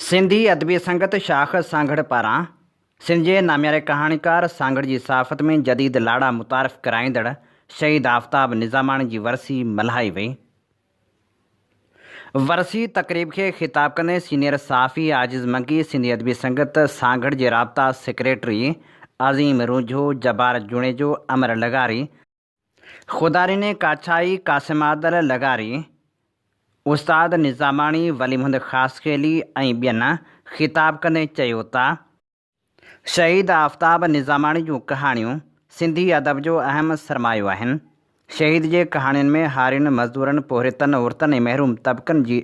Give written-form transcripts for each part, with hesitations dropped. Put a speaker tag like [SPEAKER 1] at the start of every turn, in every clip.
[SPEAKER 1] سنڌي ادبي سنگت شاخ سانگهڙ پاران سنڌ جي نامياري ڪهاڻيڪار، سانگهڙ جي صحافت ۾ جديد لاڙا متعارف ڪرائيندڙ شهيد آفتاب نظاماڻي جي ورسي ملهائي وئي. ورسي تقريب کي خطاب ڪندي سينيئر صحافي عاجز منگي، سنڌي ادبي سنگت سانگهڙ جي رابطا سيڪريٽري عظيم رونجهو، جبار جوڻيجو، امر لغاري، خداريني ڪاڇائي، قاسم عادل لغاري، استاد نظاماڻي، ولي محمد خاصخيلي ۽ ٻين خطاب ڪندي چيو ته شهيد آفتاب نظاماڻي جون ڪهاڻيون سنڌي ادب جو اهم سرمايو آهن. شهيد جي ڪهاڻين ۾ هارين، مزدورن، پورهيتن، عورتن ۽ محروم طبقن جي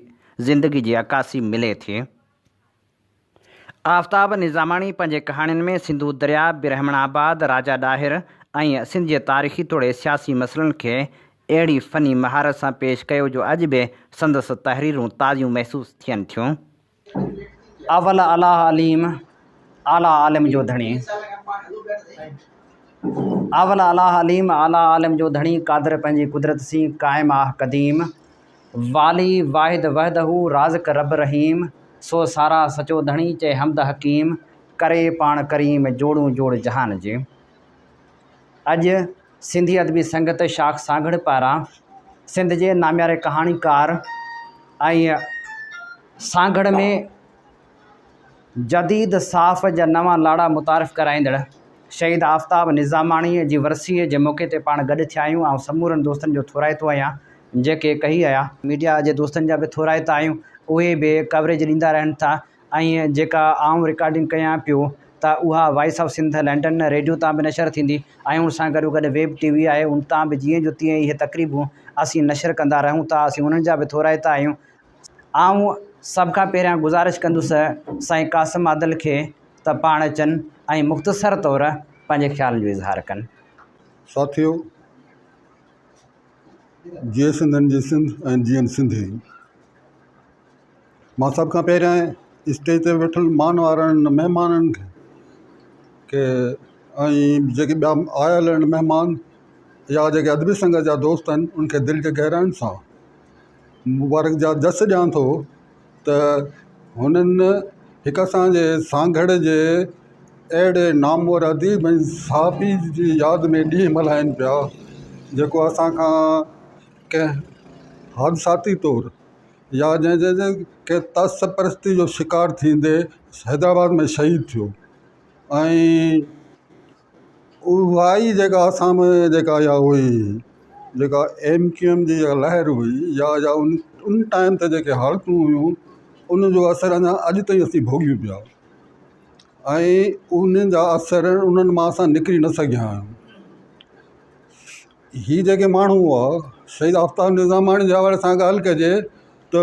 [SPEAKER 1] زندگي جي عڪاسي ملي ٿي. آفتاب نظاماڻي پنهنجي ڪهاڻين ۾ سنڌو درياء، برهمڻ آباد، راجا ڏاهر ۽ سنڌ جي تاريخي توڙي سياسي مسئلن کي اهڙي فني مهارت سان پيش ڪيو جو اڄ به سندس تحريرون تازيون محسوس ٿين ٿيون. اول الله عليم، اعليٰ عالم جو ڌڻي. اول الله عليم، اعليٰ عالم جو ڌڻي، قادر پنهنجي قدرت سين، قائم آه قديم. والي واحد وحده، رازق رب رحيم، سو ساراهه سچو ڌڻي، چئي حمد حڪيم، ڪري پاڻ ڪريم، جوڙون جوڙ جهان جي. اڄ سنڌي ادبي سنگت شاخ سانگهڙ پاران سنڌ جي نامياري ڪهاڻيڪار ۽ سانگهڙ ۾ جديد صحافت جا نوان لاڙا متعارف ڪرائيندڙ شهيد آفتاب نظاماڻيء جي ورسيء جي موقعي تي پاڻ گڏ ٿيا آهيون. آئون سمورن دوستن جو ٿورائتو آهيان جيڪي ڪهي آيا. ميڊيا جي دوستن جا به ٿورائتا آهيون اهي به ڪوريج ڏيندا رهن ٿا ۽ جيڪا آئون رڪارڊنگ ڪيان پيو ته اها voice of Sindh London radio تان به نشر ٿيندي ۽ ان سان گڏوگڏ ويب ٽي وي آهي ان تان به جيئن جو تيئن اهي تقريبون اسين نشر ڪندا رهون ٿا اسين انهن جا به ٿورائتا آهيون. آئون سڀ کان پهريان گذارش ڪندس سائين قاسم عادل کي ته پاڻ اچن ۽ مختصر طور پنهنجي خيالن جو اظهار ڪن.
[SPEAKER 2] ساٿيو! جيئي سنڌين جي سنڌ ۽ جيئن سنڌي. مان سڀ کان پهريان اسٽيج تي ويٺل مان وارن مهمانن کي ۽ جيڪي ٻيا آيل آهن مهمان يا جيڪي ادبي سنگت جا دوست آهن ان کي دل جي گهراين سان مبارڪ جا جس ڏيان ٿو ته هنن هڪ اسان جي سانگهڙ جي اهڙي نامور اديب ۽ صحافي جي ياد ۾ ڏينهن ملهائين پيا جيڪو اسان کان ڪنهن حادثاتي طور يا جنهن جي ڪنهن تعصب پرستي جو شڪار ٿيندي حيدرآباد ۾ شهيد ٿيو ۽ اها ئي جيڪا اسان ۾ جيڪا اها هئي جيڪا ايم ڪيو ايم جي جيڪا لهر هئي يا يا ان ان ٽائيم تي جيڪي حالتون هيون ان جو اثر اڃا اڄ تائين اسين ڀوڳيون پيا ۽ انهن جا اثر انهن مان اسان نڪري نه سگهيا آهيون هي جيڪي ماڻهو هئا شهيد آفتاب نظاماڻي جي حوالي سان ڳالهه ڪجي ته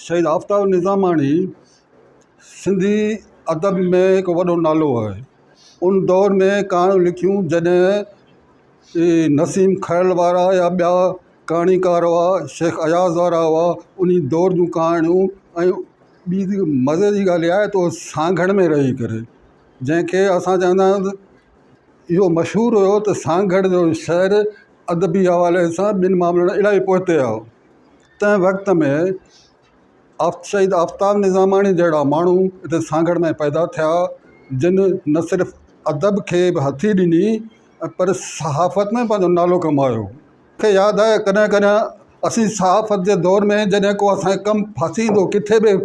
[SPEAKER 2] شهيد آفتاب نظاماڻي سنڌي ادب ۾ هڪ وڏو نالو آهي ان دور ۾ ڪهاڻيون لکيون جڏهن نسيم کرل وارا يا ٻيا ڪهاڻيڪار هئا شيخ اياز وارا هئا ان دور جون ڪهاڻيون ۽ ٻي مزي جي ڳالهه اها آهي ته اهو سانگهڙ ۾ رهي ڪري جنهن کي اسان چوندا آهيون ته اهو مشهور هيو ته سانگهڙ جو شهر ادبي حوالي سان ٻين معاملن ۾ الاهي پوئتي آهي تنهن وقت ۾ شهيد آفتاب نظاماڻي جهڙا ماڻهو هتي سانگهڙ ۾ پيدا ٿيا جن نه صرف ادب کي به هٿي ڏني پر صحافت ۾ پنهنجو نالو ڪمايو. مون کي ياد آهي ڪڏهن ڪڏهن اسين صحافت جي دور ۾ جڏهن ڪو اسان کي ڪم ڦاسي ايندو ڪٿي به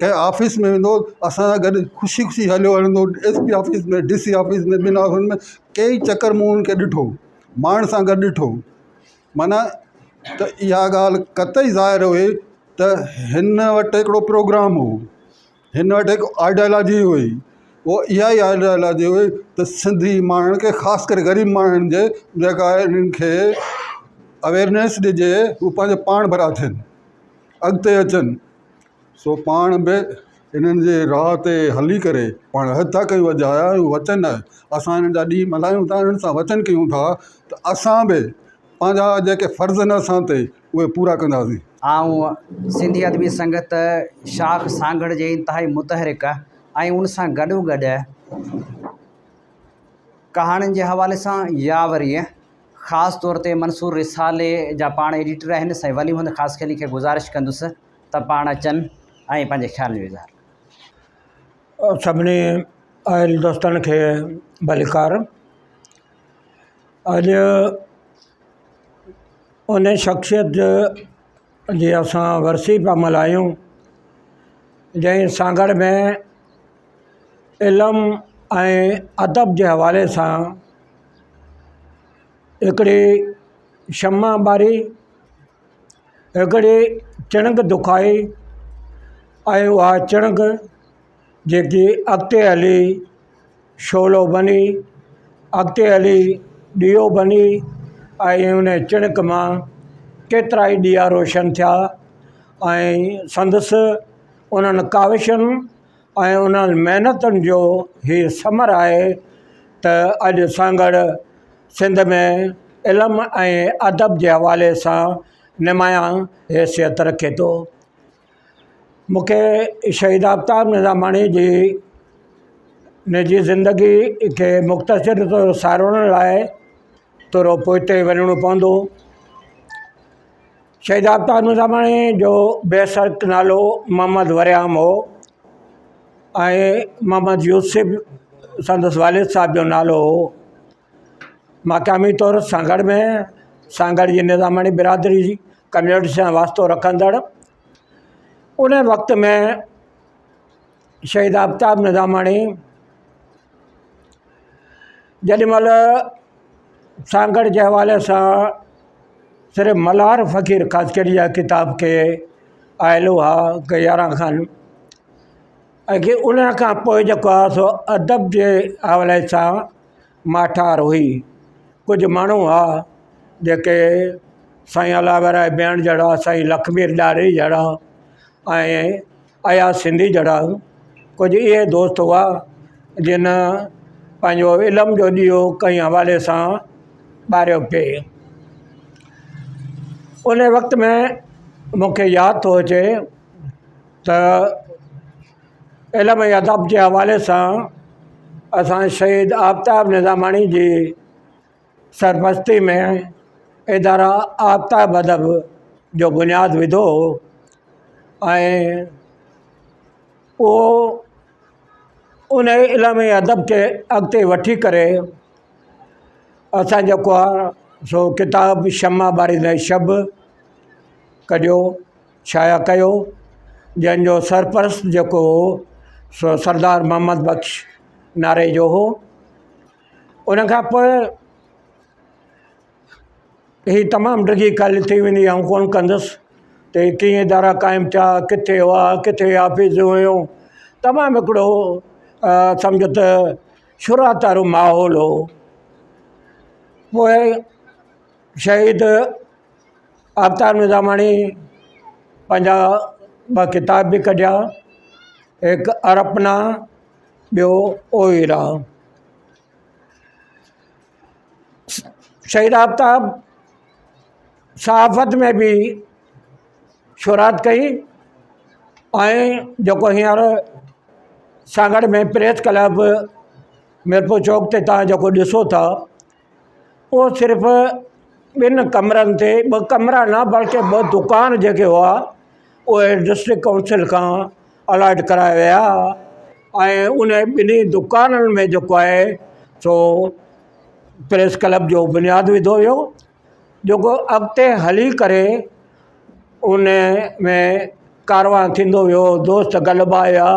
[SPEAKER 2] ڪنهن آفيس ۾ ويندو اسان سان گڏ خوشي خوشي هليو هلندو S P office ۾ D C office ۾ ٻين آفيسن ۾ ڪئي چڪر مون هن کي ڏٺو ماڻهن سان گڏ ڏٺو. معنيٰ ته اها ڳالهه قطعي ظاهر هئي ته هن وٽ هڪڙو پروگرام هو هن وٽ هڪ آئيڊيالاجي هئي اها اها ئي آئيڊيالاجي هئي ته سنڌي ماڻهن کي خاص ڪري غريب ماڻهن جي جيڪا آهي انهن کي اويئرنيس ڏجي هو پنهنجو پاڻ ڀرا ٿين اڳتي اچن سو پاڻ به انهن جي راهه تي هلي ڪري پاڻ عهد ٿا ڪيون اڄ آيا آهيون وچن اسان انهن جا ڏينهن ملهايون ٿا انهن سان وچن ڪيون ٿا ته اسان به پنهنجا جيڪي فرض آهن اسان تي اهي پورا ڪنداسين.
[SPEAKER 1] آئون سنڌي ادبي سنگت شاخ سانگهڙ جي انتهائي متحرڪ ۽ ان سان گڏوگڏ ڪهاڻين جي حوالي سان يا وري خاص طور تي منصور رسالي جا پاڻ ايڊيٽر آهن سائين ولي محمد خاصخيلي کي گذارش ڪندس ته پاڻ اچن ۽ پنهنجي خيالن جو اظهار ڪن.
[SPEAKER 3] سڀني آيل دوستن کي ڀليڪار. اڄ ان شخصيت جي اسان ورسي پيا ملهايون جنهن سانگهڙ ۾ علم ۽ ادب جي حوالي سان هڪڙي شمع ٻاري هڪڙي چڻنگ دکائي ۽ اها چڻنگ جيڪي اڳتي هلي شعلو بڻي اڳتي هلي ڏيئو بڻي ۽ ان چڻنگ مان ڪيترا ئي ڏيئا روشن ٿيا ۽ سندس انهن ڪاوشن ۽ انهن محنتن جو هي ثمر آهي ته اڄ سانگهڙ سنڌ ۾ علم ۽ ادب جي حوالي سان نمايان حيثيت رکي ٿو. مون کي شهيد آفتاب نظاماڻي جي نجي زندگي کي مختصر طور ساروڻ لاءِ ٿورو پوئتي وڃڻو پوندو. شهيد آفتاب نظاماڻي جو بيشڪ نالو محمد وريام هو ۽ محمد يوسف سندس والد صاحب جو نالو هو. مقامي طور سانگهڙ ۾ سانگهڙ جي نظاماڻي برادري جي ڪميونٽي سان واسطو رکندڙ ان وقت ۾ شهيد آفتاب نظاماڻي جيڏي مهل سانگهڙ جي حوالي سان صرف ملهار فقير خاصخيلي جا ڪتاب ڪي آيل هئا ڪي 11 کن ۽ ان کان پوءِ جيڪو آهي سو ادب جي حوالي سان ماٺار هئي. ڪجهه ماڻهو هئا جيڪي سائين الله ورائي بيهڻ جهڙا سائين لکمير ڏاهري جهڙا ۽ اياز سنڌي جهڙا ڪجهه اهي دوست هئا جن پنهنجو علم جو ڏيئو ڪئين حوالي سان ٻاريو پئي. ان وقت ۾ مون کي ياد ٿو اچي ته علم ۽ ادب جي حوالي سان اسان شهيد آفتاب نظاماڻي جي سرپرستي ۾ اداره آفتاب ادب جو بنياد وڌو هو ۽ اهو ان علم ۽ ادب کي اڳتي وٺي ڪري اسان جيڪو آهي سو ڪتاب شمع ٻاريندڙ شب ڪڍيو شايع ڪيو جنهن جو سرپرست جيڪو هو سو سردار محمد بخش ناريجو هو. ان کان پوءِ هي تمام ڊگهي ڳالهه ٿي ويندي آئون ڪونه ڪندس ته هي ڪيئن ادارا قائم ٿيا ڪٿي هئا ڪٿي آفيسون هيون تمام هڪڙو سمجهو ته شروعات وارو ماحول هو. پوءِ شهيد آفتاب نظاماڻي پنهنجا ٻه ڪتاب به ڪڍيا هڪ ارپنا ٻيو اوهيرا. شهيد آفتاب صحافت ۾ به شروعات ڪئي ۽ جيڪو هينئر سانگهڙ ۾ پريس ڪلب ميرپور چوڪ تي توهان جيڪو ڏسو ٿا اهو صرف ٻن ڪمرن تي ٻه ڪمرا نه بلڪه ٻه دڪان جيڪي هئا اهي ڊسٽرڪٽ ڪائونسل کان الاٽ ڪرايا ويا ۽ ان ٻنهي دڪانن ۾ جيڪو آهي سو پريس ڪلب جو بنياد وڌو ويو جيڪو اڳتي هلي ڪري ان ۾ ڪاروان ٿيندو ويو دوست گڏبا ويا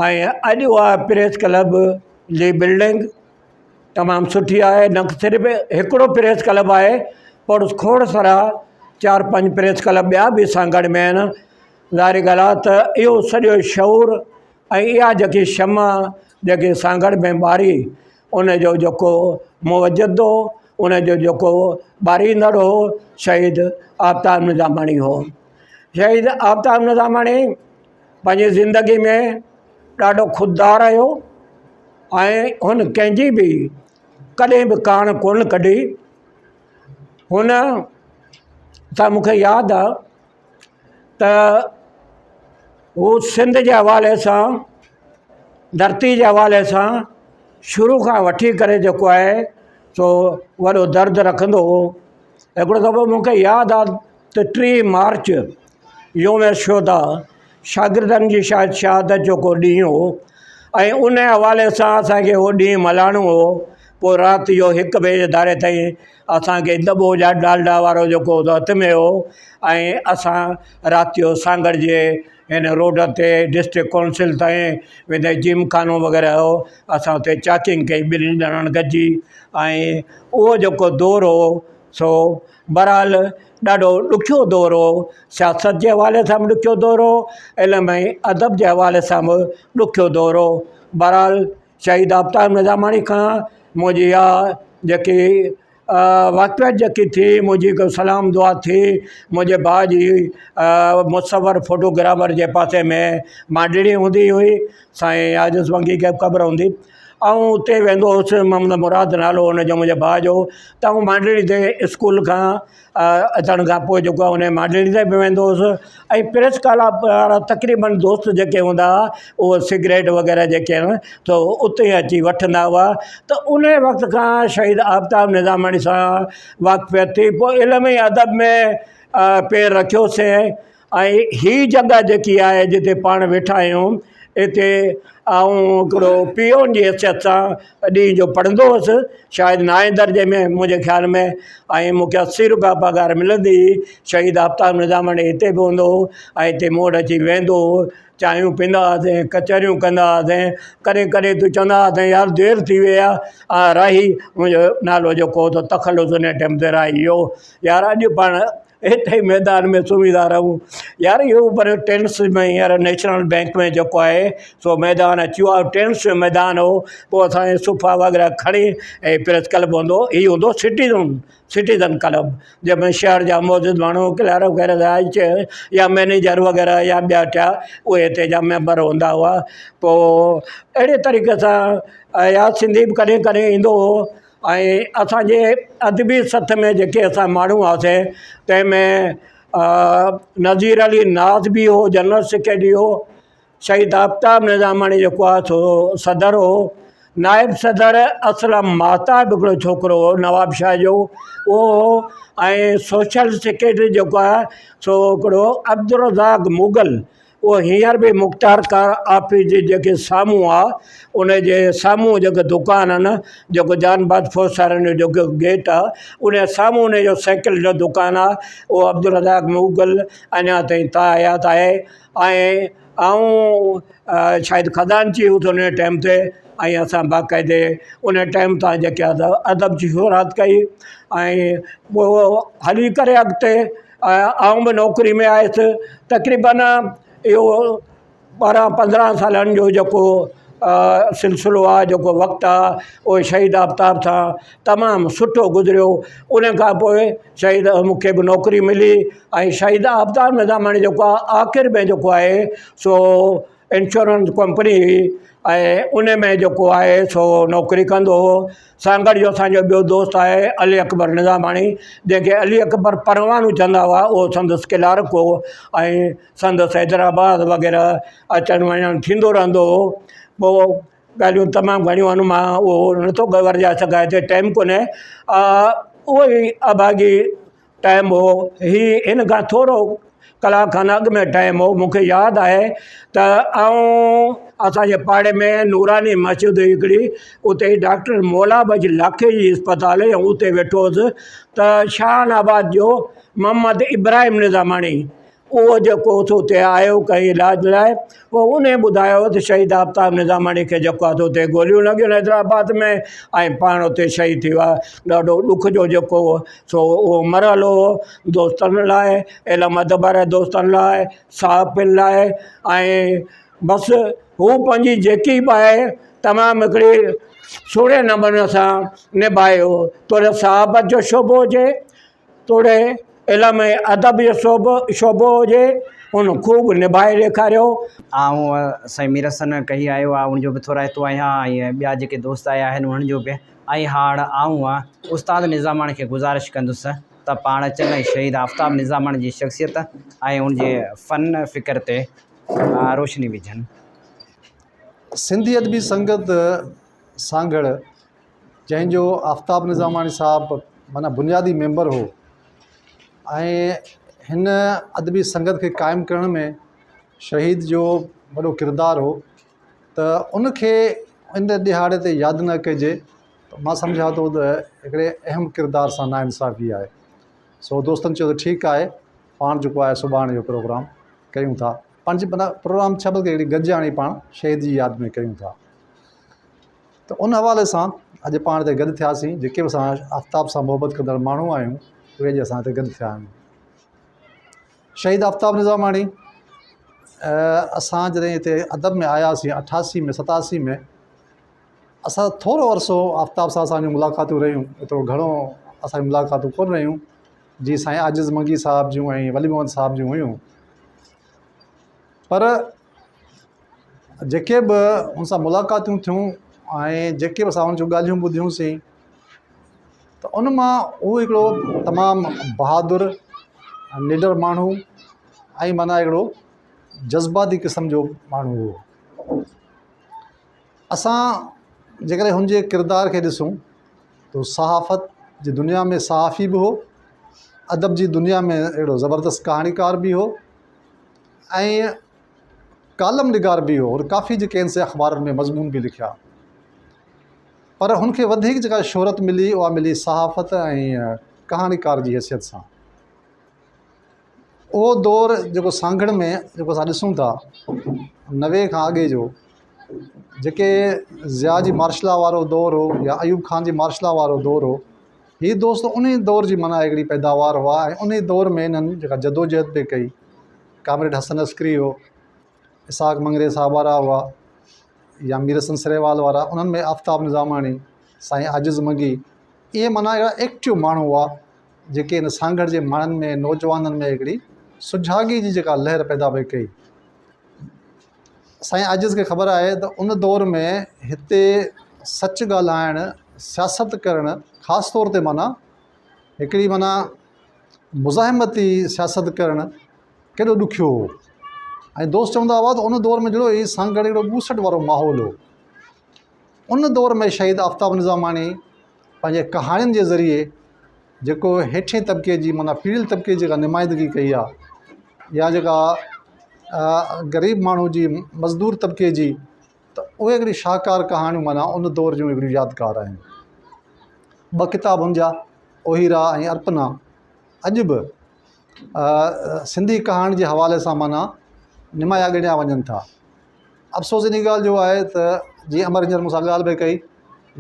[SPEAKER 3] ۽ اڄ اها پريس ڪلب جي بلڊنگ تمام سٺي آهي نه صرف هڪڙو پريس ڪلب آهي پر کوڙ سارا چار پنج پريس ڪلب ٻيا به سانگهڙ ۾ آهن ظاهري ڳالهه آهي ته اهو سڄو شعور ۽ اها جيڪي شمع جيڪي سانگهڙ ۾ ٻاري ان جو جيڪو موجد هو ان جو جيڪو ٻاريندڙ هو شهيد آفتاب نظاماڻي هو. شهيد آفتاب نظاماڻي پنهنجي زندگي ۾ ڏاڍو خوددار رهيو ۽ هن ڪنهن جي به ڪڏهن به ڪاڻ ڪونه ڪڍي. هن سان مون کي ياد آهي ته هو سنڌ جي حوالي سان ڌرتي جي حوالي سان شروع کان وٺي ڪري جيڪو آهي سو وڏو درد رکندو هو. هڪڙو دفعو مون کي ياد آهي ته 30 مارچ يوم شهدا شاگردن جي شايد شهادت جو ڪو ڏينهن هو. ۽ ان حوالي سان اسان کي اهو ڏينهن ملهائڻو هو. پوء رات جو هڪ بجي ڌاري تائين اسان کي دٻو يا ڊالڊا وارو جيڪو هوندو هٿ ۾ هو ۽ اسان رات جو سانگهڙ جي هن روڊ تي ڊسٽرڪٽ ڪائونسل تائين ويندي جيم خانو وغيره هو اسان اتي چاڪنگ ڪئي ٻنهي ڄڻن گڏجي ۽ اهو جيڪو دور هو سو بهرحال ڏاڍو ڏکيو دور هو، سياست جي حوالي سان به ڏکيو دور هو، علم ۽ ادب جي حوالي سان به ڏکيو دور هو. بهرحال شهيد آفتاب نظاماڻي کان منهنجي اها جيڪي واقفيت جيڪي ٿي منهنجي هڪ سلام دعا ٿي منهنجي ڀاء جي مصور فوٽوگرافر جي پاسي ۾ مانڊڙي هوندي هئي سائين عاجز منگي کي به خبر هوندي آئون اتي ويندو هوس محمد مراد نالو هو ان جو منهنجي ڀاء جو ته آئون مانڊڙي تي اسڪول کان اچڻ کان پوءِ جيڪو آهي ان مانڊڙي تي به ويندو هوس ۽ پريس ڪلب وارا تقريبن دوست جيڪي هوندا هئا اهي سگريٽ وغيره جيڪي آهن ته اتي اچي وٺندا هئا ته ان وقت کان شهيد آفتاب نظاماڻي سان واقفيت ٿي پوءِ علم ۽ ادب ۾ پير رکيوسين ۽ هي جڳهه جيڪي آهي جتي پاڻ ويٺا آهيون اتي آئون هڪڙو پيون جي حيثيت سان ڏينهن جو پڙهندو هئس شايد نائين درجي ۾ منهنجي خيال ۾ ۽ مونکي 80 روپيا پگهار ملندي هئي. شهيد آفتاب نظاماڻي هتي به هوندو هو ۽ هتي مون وٽ اچي ويهندو هو. چانهيون پيئندا هئاسين ڪچهريون ڪندا هئاسين ڪڏهن ڪڏهن تون چوندا هئاسين يار دير ٿي وئي آهي راهي منهنجو نالو جيڪو هو تخلص ان ٽائيم تي راهي هو يار اڄ پاڻ هتي ئي ميدان ۾ سمهي ٿا رهون يار اهو پر ٽينس ۾ هينئر نيشنل بينڪ ۾ جيڪو آهي سو ميدان اچي ويو آهي ٽينس جو ميدان هو پوءِ اسان جي صوفا وغيره کڻي ۽ پريس ڪلب هوندو هو هي هوندو سٽيزن سٽيزن ڪلب جنهن ۾ شهر جا معزز ماڻهو ڪلارڪ وغيره يا مئنيجر وغيره يا ٻيا ٽيا اهي هتي جا ميمبر هوندا هئا پوءِ اهڙي طريقي سان اياز سنڌي به ڪڏهن ڪڏهن ايندو هو ۽ اسان جي ادبي سٿ ۾ جيڪي اسان ماڻهو هئاسين تنهن ۾ نذير علي ناز به هو جنرل سيڪريٽري هو شهيد آفتاب نظاماڻي جيڪو آهي سو صدر هو نائب صدر اسلم مهتاب هڪڙو ڇوڪرو هو نواب شاهه جو اهو هو ۽ سوشل سيڪريٽري جيڪو آهي سو هڪڙو عبدالرزاق مغل اهو هينئر به مختيارڪار آفيس جي جيڪي سامهون آ ان جي سامهون جيڪي دڪان آهن جيڪو جان باز فوسارن جو جيڪو گيٽ آ ان جي سامهون ان جو سائيڪل جو دڪان آ اهو عبدالرزاق مغل اڃا تائين تا حيات آهي ۽ آئون شايد خزانچي هئس ان ٽائيم تي ۽ اسان باقاعدي ان ٽائيم تان جيڪي ادب جي شروعات ڪئي ۽ پوءِ هلي ڪري اڳتي آئون به نوڪري ۾ آيس تقريبن اهو 12 15 سالن جو جيڪو سلسلو آهي جيڪو وقت آهي اهو شهيد آفتاب سان تمام سٺو گذريو ان کان پوءِ شهيد مون کي به نوڪري ملي ۽ شهيد آفتاب نظاماڻي جيڪو آهي آخر ۾ جيڪو آهي سو انشورنس ڪمپني هئي ۽ ان ۾ جيڪو آهي سو نوڪري ڪندو هو. سانگهڙ جو اسان جو ٻيو دوست آهي علي اڪبر نظاماڻي جنهن کي علي اڪبر پروانو چوندا هئا اهو سندس ڪلارڪ هو ۽ سندس حيدرآباد وغيره اچڻ وڃڻ ٿيندو رهندو هو. پوءِ ڳالهيون تمام گهڻيون آهن مان اهو نٿو ورجائي سگهان هتي ٽائيم ڪونهي اهو ئي اڀاڳي ٽائيم هو هي هن کان ٿورو ڪلاڪ کن اڳ ۾ ٽائيم هو مون کي ياد آهي ته آئون اسانجي پاڙي ۾ نوراني مسجد هئي هڪڙي اتي ڊاڪٽر مولا بخش لاکي جي اسپتال هئي ۽ اتي ويٺو هئس ته شاهن آباد جو محمد ابراهيم نظاماڻي اهو جيڪو سو اتي آيو ڪنهن علاج لاءِ پوءِ ان ٻڌايو ته شهيد آفتاب نظاماڻي کي جيڪو آهي سو اتي گوليون لڳيون حيدرآباد ۾ ۽ پاڻ اتي شهيد ٿي ويو آهي ڏاڍو ڏک جو جيڪو سو اهو مرحلو هو دوستن لاءِ علم ادب واري دوستن لاءِ صحافين لاءِ ۽ بس هو پنهنجي جيڪي به آهي تمام هڪڙي سهڻي نموني سان نڀايو توڙي صحافت جو شعبو هجي توڙي علم ۽ ادب جو شعبو شعبو هجي هن خوب نڀائي ڏيکاريو.
[SPEAKER 1] آئون سائين مير حسن ڪهي آيو آ ان جو به ٿورائتو آهيان ۽ ٻيا جيڪي دوست آيا آهن انهن جو به ۽ هاڻ آئون استاد نظاماڻي کي گذارش ڪندس ته پاڻ اچن ۽ شهيد آفتاب نظاماڻي جي شخصيت ۽ ان جي فن فڪر تي روشني وجهن.
[SPEAKER 4] سنڌي ادبي سنگت سانگهڙ جنهن جو آفتاب نظاماڻي صاحب معنيٰ بنيادي ميمبر هو ۽ هن ادبي سنگت کي قائم ڪرڻ ۾ شهيد جو وڏو ڪردار هو. ته ان کي ان ڏهاڙي تي ياد نه ڪجي ته مان سمجهان ٿو ته هڪڙي اهم ڪردار سان ناانصافي آهي. سو دوستن چيو ته ٺيڪ آهي پاڻ جيڪو آهي سڀاڻي جو پروگرام ڪيون ٿا. پنهنجي معنيٰ پروگرام ڇا بلڪه هڪڙي گڏجاڻي پاڻ شهيد جي ياد ۾ ڪيون ٿا. ته ان حوالي سان اڄ پاڻ هتي گڏ ٿياسين جيڪي به اسان آفتاب سان محبت ڪندڙ ماڻهو آهيون اهي اڄ اسان هتي گڏ ٿيا آهيون. شهيد آفتاب نظاماڻي اسان جڏهن هتي ادب ۾ آياسين 88 ۾ 87 ۾ اسان ٿورو عرصو آفتاب سان اسانجون ملاقاتون رهيون ايترو گهڻو اسانجون ملاقاتون ڪونه رهيون جيئن سائين عاجز منگي صاحب جون ۽ ولي محمد صاحب جون هيون پر جيڪي به ان سان ملاقاتون ٿيون ۽ جيڪي به اسان ان جون ڳالهيون ٻڌيونسين ته ان مان اهو هڪڙو تمام بهادر نڊر ماڻهو ۽ معنيٰ هڪڙو جذباتي قسم جو ماڻهو هو. اسان جيڪڏهن هن جي ڪردار کي ڏسون ته صحافت جي دنيا ۾ صحافي به هو، ادب جي دنيا ۾ اهڙو زبردست ڪهاڻيڪار به هو ۽ ڪالم نگار به هو. هن ڪافي جيڪي آهن سي اخبارن ۾ مضمون به لکيا. پر هن کي وڌيڪ جيڪا شهرت ملي اها ملي صحافت ۽ ڪهاڻيڪار جي حيثيت سان. اهو دور جيڪو سانگهڙ ۾ جيڪو اسان ڏسون ٿا 90 کان اڳي جو جيڪي ضياء جي مارشلا وارو دور هو يا ايوب خان جي مارشلا وارو دور هو هي دوست ان دور جي معنيٰ هڪڙي پيداوار هئا ۽ ان دور ۾ انهن جيڪا جدوجهد پئي ڪئي ڪامريڊ حسن عسڪري هو اسحاق مڱريي صاحب وارا هئا يا مير حسن سريوال وارا انهن ۾ آفتاب نظاماڻي، سائين عاجز منگي اهي معنيٰ اهڙا ايڪٽو ماڻهو هئا جيڪي هن سانگهڙ جي ماڻهن ۾ نوجوانن ۾ هڪڙي سجاڳي جي جيڪا لهر پيدا پئي ڪئي. سائين عاجز کي خبر آهي ته ان دور ۾ هتي سچ ڳالهائڻ سياست ڪرڻ خاص طور تي معنيٰ هڪڙي معنيٰ مزاحمتي سياست ڪرڻ ڪيڏو ڏکيو هو ۽ دوست چوندا هئا ته ان دور ۾ جهڙو هي سانگهڙ هڪڙو ٻوسٽ وارو ماحول هو ان دور ۾ شهيد آفتاب نظاماڻي پنهنجي ڪهاڻين جي ذريعي جيڪو هيٺين طبقي جي معنيٰ پيڙيل طبقي جي جيڪا نمائندگي ڪئي آهي يا جيڪا غريب ماڻهو جي مزدور طبقي جي ته اهي هڪڙي شاهڪار ڪهاڻيون معنيٰ ان دور جون هڪڙيون يادگار آهن ٻه ڪتاب هن جا اوهيرا ۽ ارپنا اڄ به سنڌي ڪهاڻي جي حوالي سان معنيٰ نمايان ڳڻيا وڃن ٿا. افسوس انهي ڳالهه جو آهي ته جيئن امر هينئر مون سان ڳالهه پئي ڪئي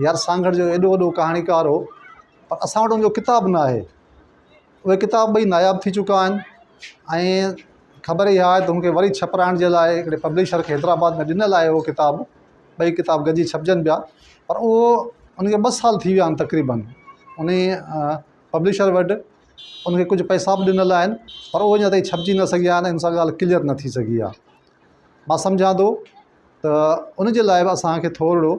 [SPEAKER 4] يار سانگهڙ جو ايڏو وڏو ڪهاڻيڪار هو پر اسان وٽ ان جو ڪتاب نه آهي. اهي ڪتاب ٻئي ناياب ٿي چڪا آهن ۽ خبر اها آهي ته ان کي وري ڇپرائڻ جي لاء هڪڙي پبلشر کي حيدرآباد ۾ ڏنل آهي اهو ڪتاب ٻئي ڪتاب گڏجي ڇپجن پيا پر اهو ان کي ٻه سال ٿي ويا آهن تقريبن انهي پبلشر وٽ ان کي ڪجهه پئسا به ڏنل آهن پر اهو اڃا تائين ڇپجي نه سگهيا آهن ان سان ڳالهه ڪليئر نه ٿي سگهي آهي مان سمجهان ٿو ته ان جي لاء به اسانکي ٿورڙو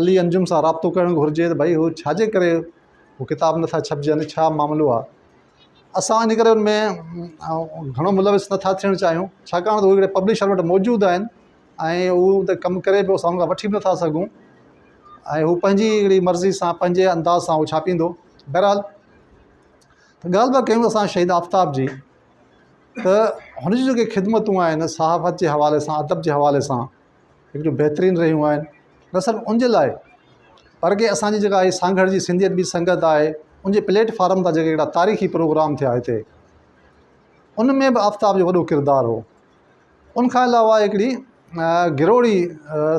[SPEAKER 4] علي انجم سان رابطو ڪرڻ گهرجي ته ڀئي هو ڇاجي ڪري هو ڪتاب نٿا ڇپجن ڇا معاملو آهي اسان ان ڪري ان ۾ گهڻو ملوث نٿا ٿيڻ چاهيون ڇاڪاڻ ته اهي هڪڙي پبلشر وٽ موجود آهن ۽ هو ان تي ڪم ڪري پيو اسان ان کان وٺي به نٿا سگهون ۽ هو پنهنجي هڪڙي مرضي سان پنهنجي انداز سان هو ڇاپيندو بهرحال ته ڳالهه پيا ڪيون اسان شهيد آفتاب جي ته هن جون جيڪي خدمتون آهن صحافت جي حوالي سان ادب جي حوالي سان هڪڙيون بهترين رهيون آهن نه صرف ان جي لاء پر ڪي اسانجي جيڪا هي سانگهڙ جي سنڌي ادبي سنگت آهي ان جي پليٽ فارم تان جيڪي هڪڙا تاريخي پروگرام ٿيا هتي ان ۾ به آفتاب جو وڏو ڪردار هو ان کان علاوه هڪڙي گروڙي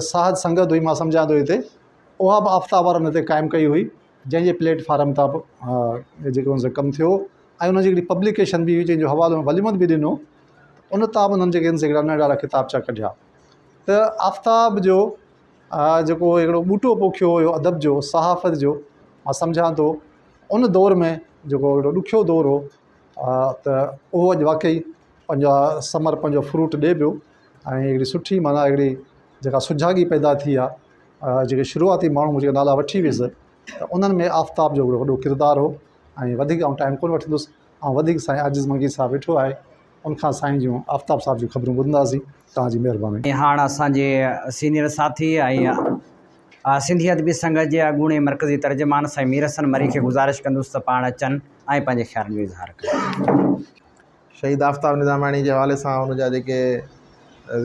[SPEAKER 4] ساهت سنگت هئي مان سمجهان ٿو هتي اها به آفتاب وارن هتي قائم ڪئي هئي جنهن جي پليٽ فارم تان به جيڪو ان سان ڪم ٿيو ۽ ان جي هڪڙي پبليڪيشن به هئي جنهن جو حوالو وليمت به ڏنو ان تان به انهن جيڪي هڪڙا ننڍا ڪتابچا ڪڍيا ته آفتاب جو جيڪو هڪڙو ٻوٽو پوکيو هيو ادب جو صحافت جو مان سمجهان ٿو ان دور ۾ جيڪو هڪڙو ڏکيو دور هو ته اهو اڄ واقعي پنهنجا ثمر پنهنجو فروٽ ڏئي پيو ۽ هڪڙي سٺي معنيٰ هڪڙي جيڪا سجاڳي پيدا ٿي آهي جيڪي شروعاتي ماڻهو جيڪي نالا وٺي ويس ته انهن ۾ آفتاب جو هڪڙو وڏو ڪردار هو ۽ وڌيڪ آئون ٽائيم ڪونه وٺندس ۽ وڌيڪ سائين عاجز منگي صاحب ويٺو آهي ان کان سائين جون آفتاب صاحب جون خبرون ٻڌنداسين توهان جي مهرباني.
[SPEAKER 1] هاڻ اسان جي سينيئر ساٿي ۽ سنڌي ادبي سنگت جي اڳوڻي مرڪزي ترجمان سائين مير حسن مري کي گذارش ڪندس ته پاڻ اچن ۽ پنهنجي خيالن جو اظهار ڪن.
[SPEAKER 5] شهيد آفتاب نظاماڻي جي حوالي سان ان جا جيڪي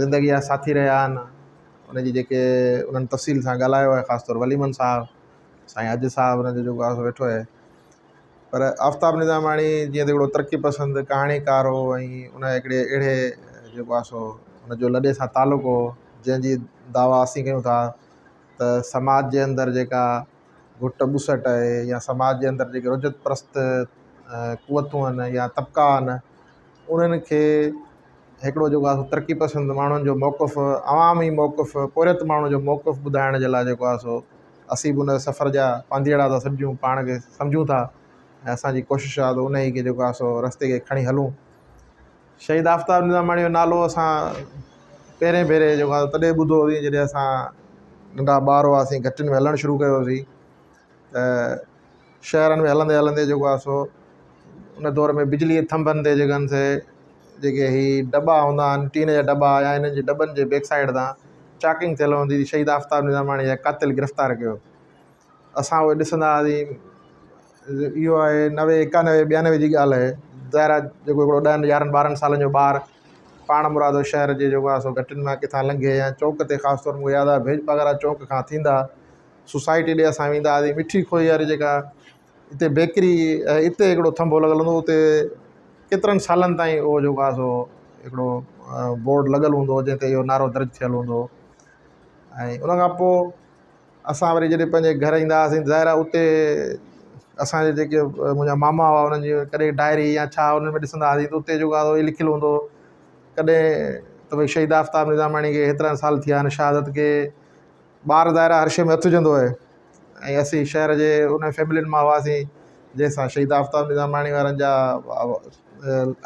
[SPEAKER 5] زندگي جا ساٿي رهيا آهن. ان جي جيڪي انهن تفصيل سان ڳالهايو آهي خاص طور ولي محمد صاحب سائين اڄ صاحب ان جو جيڪو آهي سو ويٺو آهي پر آفتاب نظاماڻي جيئن ته هڪڙو ترقي پسند ڪهاڻيڪار هو ۽ ان هڪڙي اهڙي جيڪو آهي سو ان جو لڏي سان تعلق هو جنهن جي دعويٰ اسين ڪيون ٿا ته سماج جي اندر جيڪا گهٽ ٻسٽ آهي يا سماج جي اندر جيڪي رجعت پرست قوتون آهن يا طبقا آهن انهن کي هڪڙو جيڪو آهي سو ترقي پسند ماڻهن جو موقف عوامي موقف پورهيت ماڻهن جو موقف ٻڌائڻ جي لاء جيڪو آهي سو اسين به ان سفر جا پانڌيئڙا ٿا سڏجون پاڻ کي سمجهون ٿا ۽ اسانجي ڪوشش آهي ته ان ئي کي جيڪو آهي سو رستي کي کڻي هلون شهيد آفتاب نظاماڻي جو نالو اسان پهرين ڀيري جيڪو آهي تڏهن ٻڌو هوسين جڏهن اسان ننڍا ٻار هئاسين گهٽين ۾ هلڻ شروع ڪيوسين ته شهرن ۾ هلندي هلندي جيڪو آهي سو ان دور ۾ بجلي جي ٿنڀن تي جيڪا آهن سي جيڪي هي دٻا هوندا آهن ٽين جا دٻا يا انهن جي دٻن جي بيڪ سائيڊ تان چاڪنگ ٿيل هوندي هئي شهيد آفتاب نظاماڻي جا قاتل گرفتار ڪيو اسان اهي ڏسندا هئاسين اهو آهي نوي ايڪانوي ٻيانوي جي ڳالهه آهي ظاهر آهي جيڪو هڪڙو ڏهن يارهن ٻارهن سالن جو ٻار پاڻ مرادو شهر جي جيڪو آهي سو گهٽين مان ڪٿان لنگهي يا چوڪ تي خاص طور مون کي ياد آهي ڀيڄ پاڳارا چوڪ کان ٿيندا سوسائٽي ڏي اسان ويندا هئاسين مٺي کوئي واري جيڪا اتي بيڪري اتي هڪڙو ٿنڀو لڳل هوندو هو اتي ڪيترن سالن تائين اهو جيڪو آهي سو هڪڙو بورڊ لڳل هوندو هو جنهن تي اهو نعرو درج ٿيل هوندو هو ۽ ان کان پوء اسان وري جڏهن پنهنجي گهر ايندا هئاسين ظاهر آهي اتي اسانجي جيڪي منهنجا ماما هئا انهن جي ڪڏهن ڊائري يا ڇا انهن ۾ ڏسندا هئاسين ته اتي جيڪو آهي لکيل هوندو هو ڪڏهن ته ڀئي شهيد آفتاب نظاماڻي کي هيترا سال ٿيا آهن شهادت کي ٻار ظاهر آهي هر شيء ۾ هٿ وجهندو آهي ۽ اسين شهر جي ان فيملين مان هئاسين جنهن سان شهيد آفتاب نظاماڻي وارن جا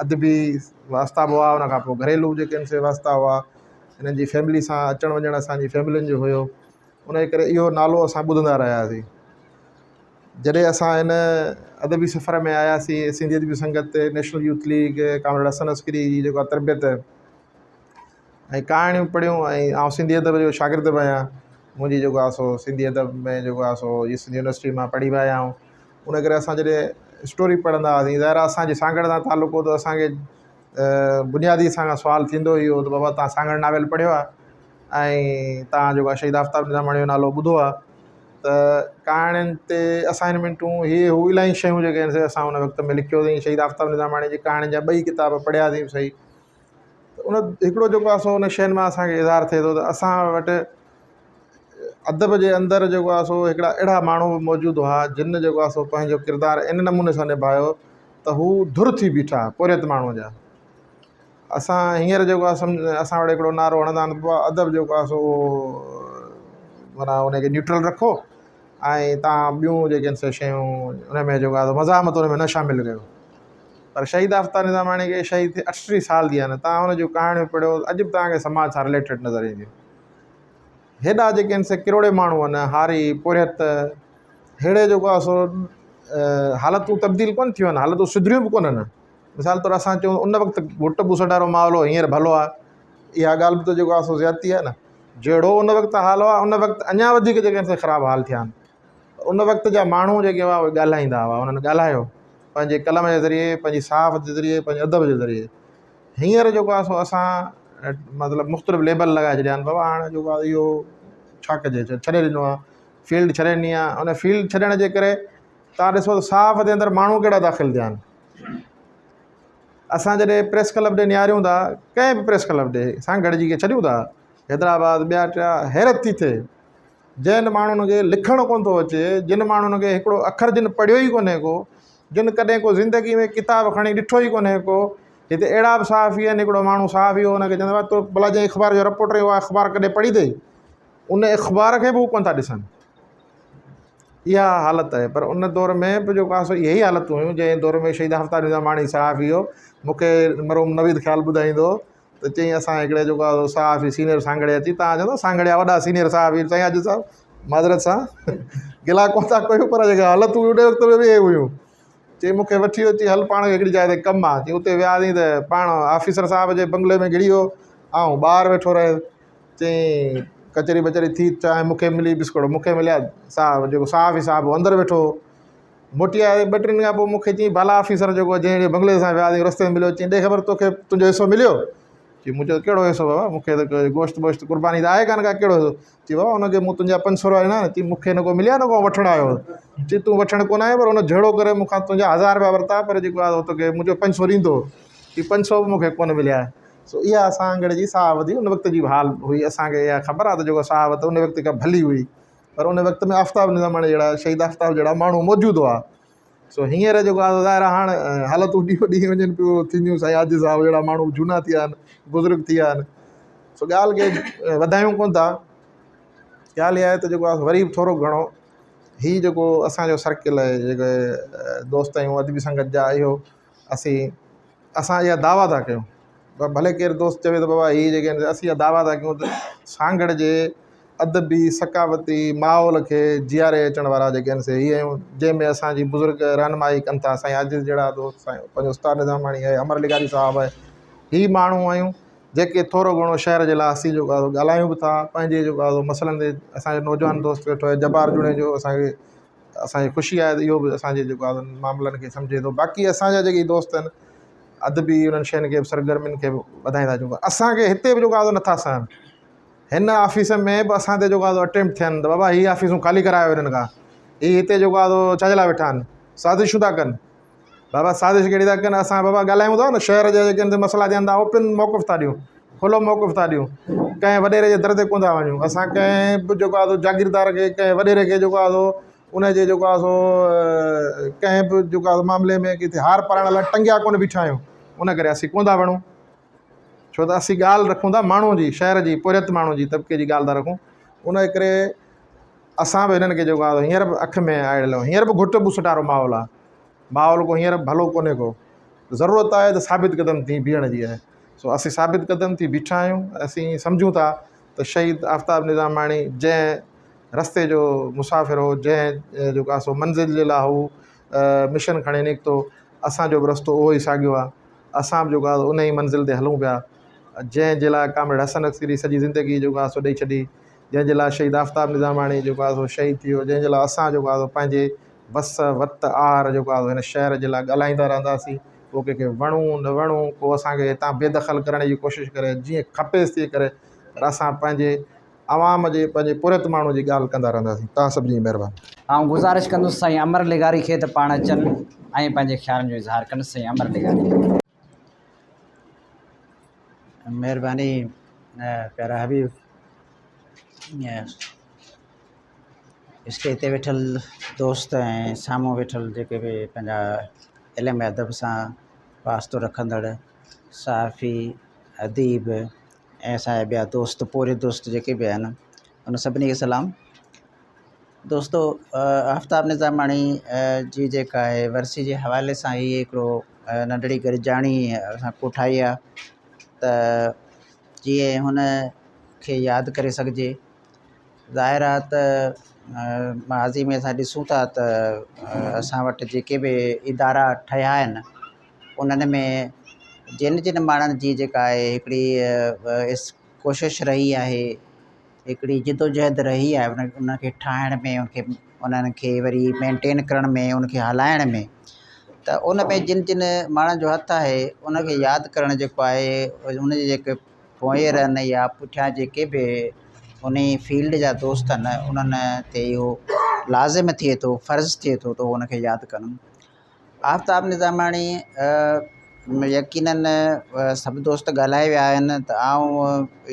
[SPEAKER 5] ادبي واسطا به هئا ان کان پوءِ گهريلو جيڪي آهن سي واسطا هئا انهن جي فيملي سان اچڻ وڃڻ اسانجي فيملين جو هيو ان جي ڪري اهو نالو اسان ٻڌندا رهياسين جڏهن اسان هن ادبي سفر ۾ آياسين سنڌي ادبي سنگت تي national youth league comrade Hassan Askari جي جيڪا تربيت ۽ ڪهاڻيون پڙهيون ۽ آئون سنڌي ادب جو شاگرد به آهيان منهنجي جيڪو آهي سو سنڌي ادب ۾ جيڪو آهي سو سنڌ يونيورسٽي مان پڙهي به آيا آهيون ان ڪري اسان جڏهن اسٽوري پڙهندا هئاسين ظاهر آهي اسانجي سانگهڙ سان تعلق هو ته اسانکي بنيادي اسان کان سوال ٿيندو ئي هو ته بابا توهان سانگهڙ ناول پڙهيو آهي ۽ توهان جيڪو آهي شهيد آفتاب نظاماڻي جو نالو ٻڌو آهي ته ڪهاڻين تي اسائنمينٽون هي هو الاهي شيون جيڪي آهن سي اسان ان وقت ۾ لکيوسين شهيد آفتاب نظاماڻي جي ڪهاڻين جا ٻئي ڪتاب پڙهياسين صحيح ته ان هڪڙو جيڪو آهي سو ان شين مان اسانکي اظهار ٿئي ٿو ته اسان وٽ ادب جي اندر جيڪو آهي سو هڪڙا اهڙا ماڻهو به موجود هئا جن جيڪو آهي سو پنهنجو ڪردار ان نموني سان نڀايو ته هو ڌر ٿي بيٺا پورهيت ماڻهوءَ جا اسان هينئر جيڪو آهي سمجهه اسان وٽ هڪڙو نعرو هڻندا آهن ته ادب جيڪو آهي سو معنيٰ ان کي نيوٽرل رکو ۽ توهان ٻيون جيڪي آهن سي شيون ان ۾ جيڪو آهي مزاحمت ان ۾ نه شامل ڪيو پر شهيد آفتاب نظاماڻي کي شهيد ٿئي 38 سال ٿي ويا آهن توهان ان جون ڪهاڻيون پڙهيو اڄ به توهان کي سماج سان رليٽيڊ نظر اينديون هيڏا جيڪي آهن سي ڪروڙين ماڻهو آهن هاري پورهيت ههڙي جيڪو آهي سو حالتون تبديل ڪونه ٿيون آهن حالتون سڌريون به ڪونهن مثال طور اسان چئون ان وقت گهٽ ٻوسٽ وارو ماحول هو هينئر ڀلو آهي اها ڳالهه به ته جيڪو آهي سو زيادتي آهي نه جهڙو ان وقت حال هئا ان وقت اڃا وڌيڪ جيڪي آهن سي خراب حال ٿيا آهن ان وقت جا ماڻهو جيڪي هئا اهي ڳالهائيندا هئا انهن ڳالهايو پنهنجي قلم جي ذريعي پنهنجي صحافت جي ذريعي پنهنجي ادب جي ذريعي هينئر جيڪو آهي سو اسان مطلب مختلف ليبل لڳائي ڇڏيا آهن بابا هاڻي جيڪو آهي اهو ڇا ڪجي ڇڏي ڏنو آهي فيلڊ ڇڏي ڏني آهي ان فيلڊ ڇڏڻ جي ڪري توهان ڏسو ته صحافت جي اندر ماڻهو ڪهڙا داخل ٿيا آهن اسان جڏهن پريس ڪلب ڏي نهاريون ٿا ڪنهن به پريس ڪلب ڏي سانگهڙ جي کي ڇڏيون ٿا حيدرآباد ٻيا ٽيا حيرت ٿي ٿئي جن ماڻهن کي لکڻ ڪونه ٿو اچي جن ماڻهن کي هڪڙو اکر جن پڙهيو ئي ڪونهي ڪو جن ڪڏهن ڪو زندگي ۾ ڪتاب کڻي ڏٺو ئي ڪونهي ڪو هتي اهڙا به صحافي آهن هڪڙو ماڻهو صحافي هو ان کي چوندو آهي تو ڀلا جنهن اخبار جو رپورٽر آهين اها اخبار ڪڏهن پڙهي اٿئي ان اخبار کي به هو ڪونه ٿا ڏسن اها حالت آهي پر ان دور ۾ به جيڪو آهي سو اهي ئي حالتون هيون جنهن دور ۾ شهيد آفتاب نظاماڻي صحافي هو مون کي مرحوم نويد خيال ٻڌائيندو هو ته چيائين اسان هڪڙي جيڪو آهي سو صحافي سينئر سانگهڙي اچي توهان چوندو سانگهڙي جا وڏا سينئر صحافي سائين حاجي صاحب معذرت سان گلا ڪونه ٿا ڪيون پر جيڪي حالتون هيون ان وقت ۾ به اهي هيون چي مون کي وٺي ويو چي هل پاڻ کي هڪڙي جاء تي ڪم آهي چي اتي وياسين ته پاڻ آفيسر صاحب جي بنگلي ۾ گهڙي ويو آئون ٻاهر ويٺو رهيس چيائين ڪچهري بچهري ٿي چانهه مون کي ملي بسڪوٽ مون کي مليا صاحب جيڪو صحافي صاحب هو اندر ويٺو هو موٽي آيو ٻه ٽن ڏينهن کان پوء مون کي چيائين بالا آفيسر جيڪو جنهن جي بنگلي سان وياسين رستي ۾ مليو چيائين ڏي خبر توکي تنهنجو حصو مليو؟ چي مون چيو ڪهڙو حصو بابا مون کي ته گوشت ووشت قرباني ته آهي ڪانه ڪا ڪهڙو حصو چي بابا ان کي مون تنهنجا پنج سؤ رپيا ڏنا چي مون کي نه ڪو مليا نه ڪو وٺڻ آيو چي تون وٺڻ ڪونه آيو پر ان جهيڙو ڪري مون کان تنهنجا هزار رپيا ورتا پر جيڪو آهي توکي منهنجو پنج سؤ ڏيندو چي پنج سؤ به مون کي ڪونه مليا سو اها سانگهڙ جي صحافت هئي ان وقت جي حال هئي اسانکي اها خبر آهي ته جيڪو صحافت ان وقت کان ڀلي هئي پر ان وقت ۾ آفتاب نظاماڻي جهڙا شهيد آفتاب جهڙا ماڻهو موجود هئا سو هينئر جيڪو آهي ظاهر آهي هاڻ حالتون ڏينهون ڏينهن وڃن پيون ٿينديون سائين عاجز صاحب جهڙا ماڻهو جهونا ٿي ويا آهن بزرگ ٿي ويا آهن سو ڳالهه کي وڌايون ڪونه ٿا ڳالهه اها آهي ته جيڪو آهي وري به ٿورو گهڻو هي جيڪو اسانجو سرڪل آهي جيڪي دوست آهيون ادبي سنگت جا اهو اسين اسان اها دعويٰ ٿا ڪيون پر ڀلي ڪير دوست چوي ته بابا هي جيڪي آهن اسين اها دعويٰ ٿا ڪيون ته سانگهڙ جي ادبي ثقافتي ماحول کي جياري اچڻ وارا جيڪي آهن سي هي آهيون جنهن ۾ اسانجي بزرگ رهنمائي ڪن ٿا سائين عاجز جهڙا دوست سائين پنهنجو استاد نظاماڻي آهي امر لغاري صاحب آهي هي ماڻهو آهيون جيڪي ٿورو گهڻو شهر جي لاء اسين جيڪو آهي ڳالهايون به ٿا پنهنجي جيڪو آهي مسئلن تي اسانجو نوجوان دوست ويٺو آهي جبار جوڻيجو اسانکي اسانجي خوشي آهي ته اهو به اسانجي جيڪو آهي معاملن کي سمجهي ٿو باقي اسانجا جيڪي دوست آهن ادبي انهن شين کي سرگرمين کي به وڌائيندا اچون ٿا اسانکي هتي به جيڪو آهي نٿا سهن هن آفيس ۾ به اسان تي جيڪو آهي اٽيمپٽ ٿين ته بابا هي آفيسون خالي ڪرايو هنن کان هي هتي جيڪو آهي ڇا جي لاء ويٺا آهن سازشون ٿا ڪن بابا سازش ڪهڙي ٿا ڪن اسان بابا ڳالهايون ٿا نه شهر جا جيڪي مسئلا ٿين ٿا اوپن موقف ٿا ڏيون کلو موقف ٿا ڏيون ڪنهن وڏيري جي در تي ڪونه ٿا وڃون اسان ڪنهن به جيڪو آهي سو جاگيردار کي ڪنهن وڏيري کي جيڪو آهي سو ان جي جيڪو آهي سو ڪنهن به جيڪو آهي معاملي ۾ ڪٿي هار پارائڻ لاء ٽنگيا ڪونه بيٺا آهيون ان ڪري اسين ڪونه ٿا وڻون ڇو ته اسين ڳالهه رکون ٿا ماڻهو جي شهر جي پورهيت ماڻهو جي طبقي جي ڳالهه ٿا رکون ان جي ڪري اسان به هنن کي جيڪو آهي هينئر به اک ۾ آيل هينئر به گهٽ ٻوسٽ وارو ماحول آهي ماحول ڪو هينئر ڀلو ڪونهي ڪو ضرورت آهي ته ثابت قدم ٿي بيهڻ جي آهي سو اسين ثابت قدم ٿي بيٺا آهيون اسين سمجهون ٿا ته شهيد آفتاب نظاماڻي جنهن رستي جو مسافر هو جنهن جيڪو آهي سو منزل جي لاء هو مشن کڻي نڪتو اسانجو به رستو اهو ئي ساڳيو آهي اسان به جيڪو آهي ان ئي منزل تي هلون پيا جنهن جي لاء ڪامريڊ حسن عسڪري سڄي زندگي جيڪو آهي سو ڏئي ڇڏي جنهن جي لاء شهيد آفتاب نظاماڻي جيڪو آهي سو شهيد ٿي ويو جنهن جي لاء اسان جيڪو آهي سو پنهنجي وس وت آهر جيڪو آهي هن شهر جي لاء ڳالهائيندا رهنداسين پوء ڪنهن کي وڻون نه وڻون ڪو اسان کي هتان بي دخل ڪرڻ جي ڪوشش ڪري جيئن کپيس تيئن ڪري پر اسان پنهنجي عوام جي پنهنجي پورهيت ماڻهو جي ڳالهه ڪندا رهنداسين توهان سڀني جي مهرباني.
[SPEAKER 1] آئون گذارش ڪندس سائين امر لغاري کي ته پاڻ اچن ۽ پنهنجي خيالن جو اظهار ڪن سائين امر لغاري.
[SPEAKER 6] مهرباني پيارا حبيب. اسٽيج تي ويٺل دوست ۽ سامهون ويٺل جيڪي به پنهنجا علم ۽ ادب سان واسطو رکندڙ صحافي اديب ۽ اسان جا ٻيا دوست پورهيت دوست جيڪي به آهن ان سڀني کي سلام دوستو آفتاب نظاماڻي جي جيڪا آهي ورسي جي حوالي سان هي هڪڙو ننڍڙي گڏجاڻي اسان ڪوٺائي آهي ته جيئن هن کي ياد ڪري سگهجي ظاهر آهي ته ماضي ۾ اسان ڏسون ٿا ته اسان وٽ جيڪي به ادارا ٺهيا آهن انهن ۾ جن جن ماڻهن جي جيڪا آهي هڪڙي ڪوشش رهي آهي هڪڙي جدوجهد رهي آهي ان کي ٺاهڻ ۾ ان کي انهن کي وري مينٽين ڪرڻ ۾ ان کي هلائڻ ۾ ته ان ۾ جن جن ماڻهن جو هٿ آهي ان کي ياد ڪرڻ جيڪو آهي ان جي جيڪي پوئين رهن يا پٺيان جيڪي به انهي فيلڊ جا دوست آهن انهن تي اهو لازم ٿئي ٿو فرض ٿئي ٿو ته ان کي ياد ڪن آفتاب نظاماڻي يقينن سڀ دوست ڳالهائي ويا آهن ته آئون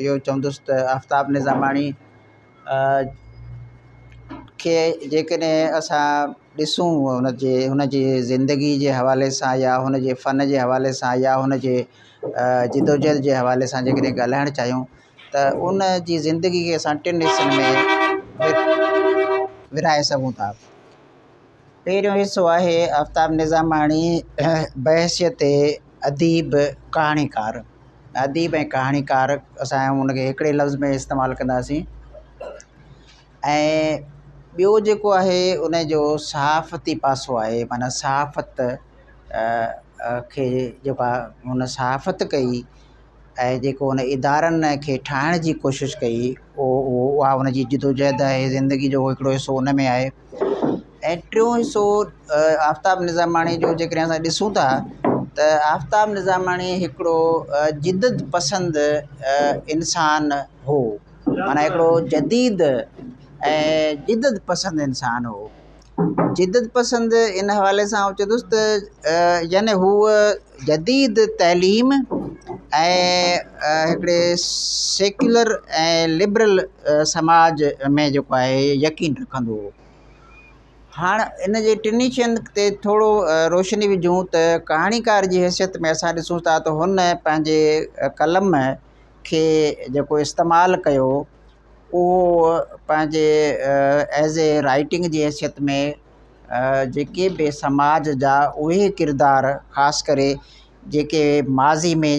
[SPEAKER 6] اهو چوندس ته آفتاب نظاماڻي کي جيڪڏهن اسان ڏسون هن جي هن جي زندگي جي حوالي سان يا هن جي فن جي حوالي سان يا هن جي جدوجهد جي حوالي سان جيڪڏهن ڳالهائڻ چاهيون ته ان جي زندگي کي اسان ٽن حصن ۾ ورهائي سگهون ٿا. پهريون حصو آهي آفتاب نظاماڻي بحيثيت اديب ڪهاڻيڪار اديب ۽ ڪهاڻيڪار اسان ان کي هڪڙي لفظ ۾ استعمال ڪنداسين ۽ ٻيو جيڪو آهي ان جو صحافتي پاسو آهي معنيٰ صحافت کي جيڪا هن صحافت ڪئي ۽ جيڪو هن ادارن کي ٺاهڻ جي ڪوشش ڪئي اهو اها هن جي جدوجهد آهي زندگي جو هڪڙو حصو ان ۾ آهي ۽ ٽيون حصو آفتاب نظاماڻي جو جيڪڏهن اسان ڏسون ٿا ته آفتاب نظاماڻي هڪڙو جدت پسند انسان هو معنيٰ هڪڙو جديد ۽ جدت پسند انسان هو جدت پسند ان حوالي سان آئون چوندس ته يعني هو جديد تعليم ۽ هڪڙي سيڪيولر ۽ لبرل سماج ۾ جيڪو آهي يقين رکندو هو هاڻ ان جي ٽنهي شين تي ٿورو روشني وجهون ته ڪهاڻيڪار جي حيثيت ۾ اسان ڏسون ٿا ته هن پنهنجي قلم کي جيڪو استعمال ڪيو اهو پنهنجي ايز اي رائيٽنگ جي حيثيت ۾ جيڪي به سماج جا اهي ڪردار خاص ڪري جيڪي ماضي ۾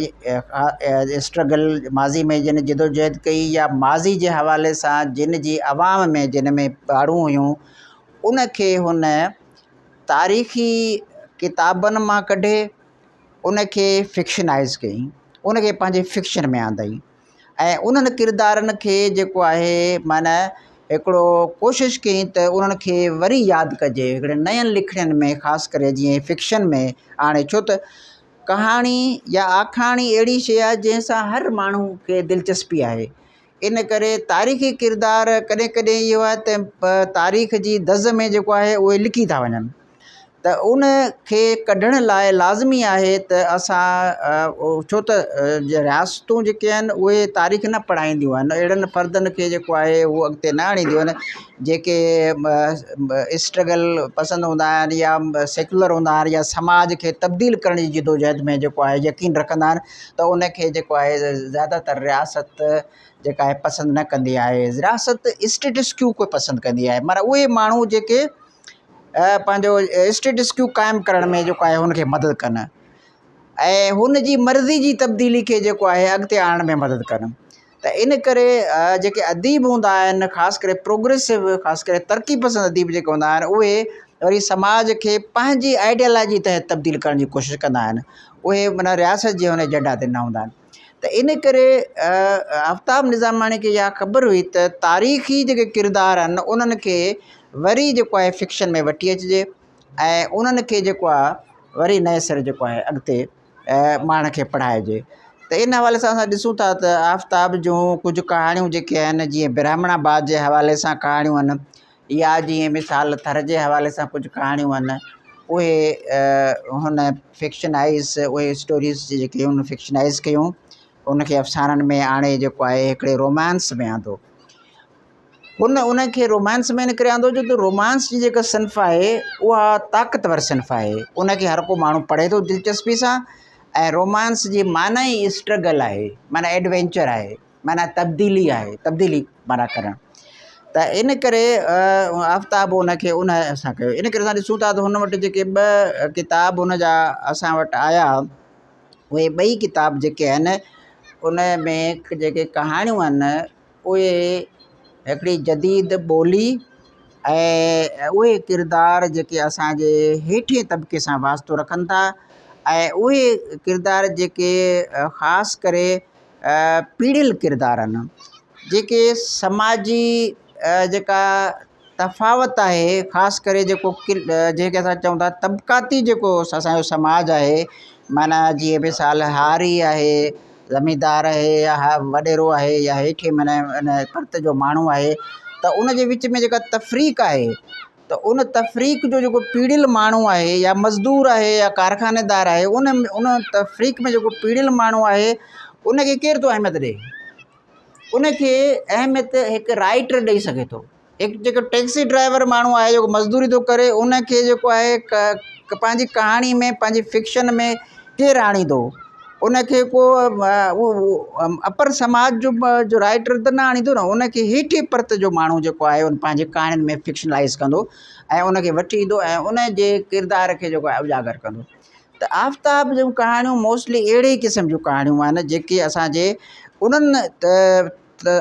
[SPEAKER 6] اسٽرگل ماضي ۾ جن جدوجهد ڪئي يا ماضي جي حوالي سان جن جي عوام ۾ جن ۾ پاڙون هيون ان کي هن تاريخي ڪتابن مان ڪڍي ان کي فڪشنائيز ڪيائين ان کي پنهنجي فڪشن ۾ آندائين ۽ انهن ڪردارن کي جيڪو آهي معنيٰ هڪڙو ڪوشش ڪيائين ته انهن کي وري ياد ڪجي هڪڙي نين لکڻين ۾ خاص ڪري جيئن فڪشن ۾ آڻي ڇو ته ڪهاڻي يا آکاڻي اهڙي شيء آهي جنهن سان هر ماڻهو کي دلچسپي آهي ان ڪري تاريخي ڪردار ڪڏهن ڪڏهن اهو آهي ته تاريخ جي دز ۾ جيڪو آهي اهي لڪي ٿا وڃن ته ان کي ڪڍڻ لاء لازمي آهي ته اسان ڇو ته رياستون جيڪي آهن اهي تاريخ نه پڙهائينديون آهن اهڙن فردن کي جيڪو آهي اهو اڳتي نه آڻينديون آهن جيڪي اسٽرگل پسند هوندا آهن يا سيڪيولر هوندا آهن يا سماج کي تبديل ڪرڻ جي جدوجهد ۾ جيڪو آهي يقين رکندا آهن ته ان کي جيڪو آهي زياده تر رياست جيڪا آهي پسند نه ڪندي آهي رياست اسٽيٽس ڪيو کي پسند ڪندي آهي معنيٰ اهي ماڻهو جيڪي پنهنجو اسٽيٽس ڪيو قائم ڪرڻ ۾ جيڪو آهي هن کي مدد ڪن ۽ هن جي مرضي جي تبديلي کي جيڪو آهي اڳتي آڻڻ ۾ مدد ڪن ته ان ڪري جيڪي اديب هوندا آهن خاص ڪري پروگريسو خاص ڪري ترقي پسند اديب جيڪي هوندا آهن اهي وري سماج کي پنهنجي آئيڊيالاجي تحت تبديل ڪرڻ جي ڪوشش ڪندا آهن اهي معنيٰ رياست جي هن ايجنڊا تي نه هوندا آهن ته ان ڪري آفتاب نظاماڻي کي اها خبر هئي ته تاريخي جيڪي ڪردار آهن انهن کي وري جيڪو آهي فڪشن ۾ وٺي اچجي ۽ انهن کي جيڪو آهي وري نئين سر جيڪو آهي اڳتي ماڻهن کي پڙهائجي ته ان حوالي سان اسان ڏسون ٿا ته آفتاب جون ڪجهه ڪهاڻيون جيڪي آهن جيئن برهمڻ آباد جي حوالي سان ڪهاڻيون آهن يا جيئن مثال ٿر جي حوالي سان ڪجهه ڪهاڻيون آهن اهي هن فڪشنائيز اهي اسٽوريز جيڪي هن فڪشنائيز ڪيون ان کي افسانن ۾ آڻي جيڪو آهي هڪڙي رومانس ۾ آندو هن ان کي رومانس ۾ ان ڪري آندو جو ته رومانس جي جيڪا صنف آهي اها طاقتور صنف آهي ان کي هر ڪو ماڻهو پڙهي ٿو دلچسپي سان ۽ رومانس جي معنيٰ ئي اسٽرگل آهي معنيٰ ايڊوينچر آهي معنيٰ تبديلي آهي تبديلي معنيٰ ڪرڻ ته ان ڪري آفتاب ان کي ان سان ڪيو ان ڪري اسان ڏسون ٿا ته هن وٽ جيڪي ٻه ڪتاب هن جا اسان وٽ آيا اهي ٻئي ڪتاب جيڪي آهن ان ۾ جيڪي ڪهاڻيون آهن اهي هڪڙي جديد ٻولي ۽ اهي ڪردار جيڪي اسانجي هيٺين طبقي سان واسطو رکن ٿا ۽ اهي ڪردار جيڪي خاص ڪري پيڙهيل ڪردار آهن جيڪي سماجي جيڪا تفاوت آهي خاص ڪري جيڪو جنهن کي اسان چئون ٿا طبقاتي جيڪو اسانجو سماج آهي معنيٰ جيئن مثال هاري آهي زميندار آهي يا وڏيرو آهي يا هيٺين معنيٰ ان پرت جو ماڻهو آهي ته ان جي وچ ۾ جيڪا تفريق آهي ته ان تفريق جو جيڪو پيڙيل ماڻهو آهي يا مزدور آهي يا ڪارخانيدار آهي ان ان تفريق ۾ جيڪو پيڙيل ماڻهو آهي ان کي ڪير ٿو اهميت ڏئي ان کي اهميت هڪ رائيٽر ڏئي سگهي ٿو هڪ جيڪو ٽيڪسي ڊرائيور ماڻهو آهي جيڪو مزدوري ٿو ڪري ان کي جيڪو آهي پنهنجي ڪهاڻي ۾ پنهنجي فڪشن ۾ ڪير آڻيندو ان کي ڪو اپر سماج جو رائيٽر ته نه آڻيندو نه ان کي هيٺين پرت جو ماڻهو جيڪو آهي ان پنهنجي ڪهاڻين ۾ فڪشنلائيز ڪندو ۽ ان کي وٺي ايندو ۽ ان جي ڪردار کي جيڪو آهي اجاگر ڪندو ته آفتاب جون ڪهاڻيون موسٽلي اهڙي قسم جون ڪهاڻيون آهن جيڪي اسانجي انهن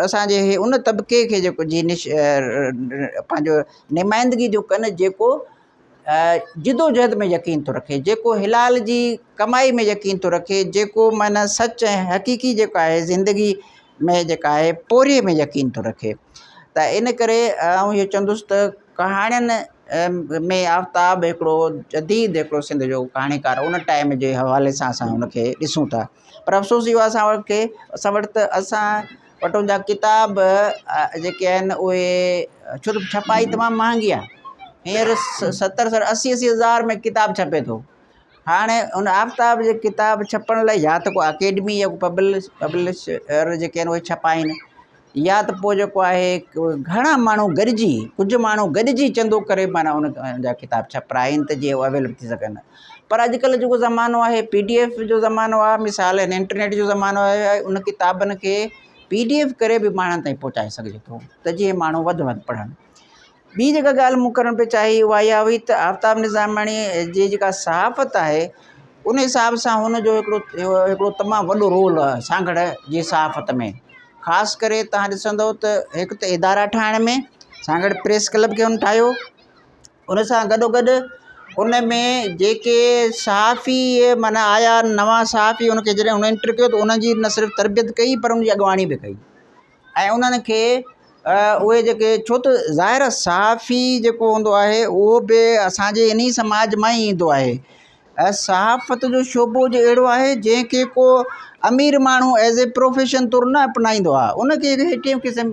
[SPEAKER 6] اسانجي ان طبقي کي جيڪو جي پنهنجو نمائندگي ٿيون ڪن جيڪو جدوجهد ۾ يقين ٿو رکي، جيڪو حلال جي ڪمائي ۾ يقين ٿو رکي، جيڪو معنيٰ سچ ۽ حقيقي جيڪو آهي زندگي ۾ جيڪا آهي پورهيي ۾ يقين ٿو رکي ته ان ڪري آئون اهو چوندس ته ڪهاڻين ۾ آفتاب هڪڙو جديد هڪڙو سنڌ جو ڪهاڻيڪار ان ٽائيم جي حوالي سان اسان ان کي ڏسون ٿا پر افسوس اهو آهي اسان وٽ کي اسان وٽ ته اسان وٽ ان جا ڪتاب جيڪي آهن اهي ڇو ته ڇپائي تمام مهانگي آهي هينئر ستر ستر اسي اسي هزار ۾ ڪتاب ڇپي ٿو هاڻي ان آفتاب جي ڪتاب ڇپڻ لاءِ يا ته ڪو اڪيڊمي يا پبلشر جيڪي آهن اهي ڇپائين يا ته پوءِ جيڪو آهي گهڻا ماڻهو گڏجي ڪجهه ماڻهو گڏجي چندو ڪري معنيٰ ان جا ڪتاب ڇپرائين ته جيئن اويليبل ٿي سگهن پر اڄڪلهه جيڪو زمانو آهي پي ڊي ايف جو زمانو آهي مثال آهن انٽرنيٽ جو زمانو آهي ان ڪتابن کي پي ڊي ايف ڪري به ماڻهن تائين پهچائي سگهجي ٿو ته جيئن ماڻهو وڌ ۾ وڌ پڙهن ٻي جيڪا ڳالهه مون ڪرڻ پئي چاهي اها اها هئي ته آفتاب نظاماڻي جي جيڪا صحافت آهي ان حساب سان هن جو هڪڙو هڪڙو تمام وڏو رول آهي سانگهڙ جي صحافت ۾ خاص ڪري توهان ڏسندؤ ته هڪ ته ادارا ٺاهڻ ۾ سانگهڙ پريس ڪلب کي هن ٺاهيو ان سان گڏو گڏ ان ۾ جيڪي صحافي معنيٰ آيا نوان صحافي ان کي جڏهن هن انٽر ڪيو ته انهن جي نه صرف تربيت ڪئي پر ان جي اڳواڻي به ڪئي ۽ انهن کي اهي جيڪي ڇو ته ظاهر آهي صحافي جيڪو هوندو آهي اهو به اسان جي انهي سماج مان ئي ايندو آهي ۽ صحافت جو شعبو جو اهڙو آهي جنهن کي ڪو امير ماڻهو ايز اي پروفيشن طور نه اپنائيندو آهي ان کي هيٺين قسم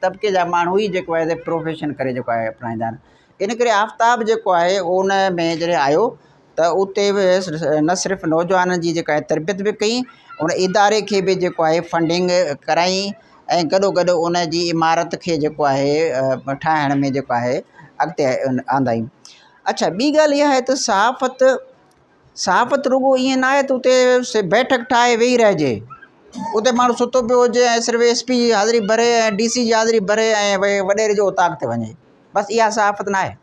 [SPEAKER 6] طبقي جا ماڻهو ئي جيڪو ايز اي پروفيشن ڪري جيڪو آهي اپنائيندا آهن ان ڪري آفتاب جيڪو آهي ان ۾ جڏهن آيو ته اتي به نه صرف نوجوانن جي جيڪا آهي تربيت به ڪئي ان اداري کي به جيڪو آهي فنڊنگ ڪرائي ۽ گڏو گڏ ان جي عمارت کي جيڪو آهي ٺاهڻ ۾ جيڪو آهي اڳتي آندائين اڇا ٻي ڳالهه اها آهي ته صحافت صحافت رڳو ائين نه آهي ته اتي بيٺڪ ٺاهي ويهي رهجي اتي ماڻهو ستو پيو هجي ۽ صرف ايس پي جي حاضري ڀري ۽ ڊي سي جي حاضري ڀري ۽ وڏيري جو اوطاق تي وڃي بس اها صحافت نه آهي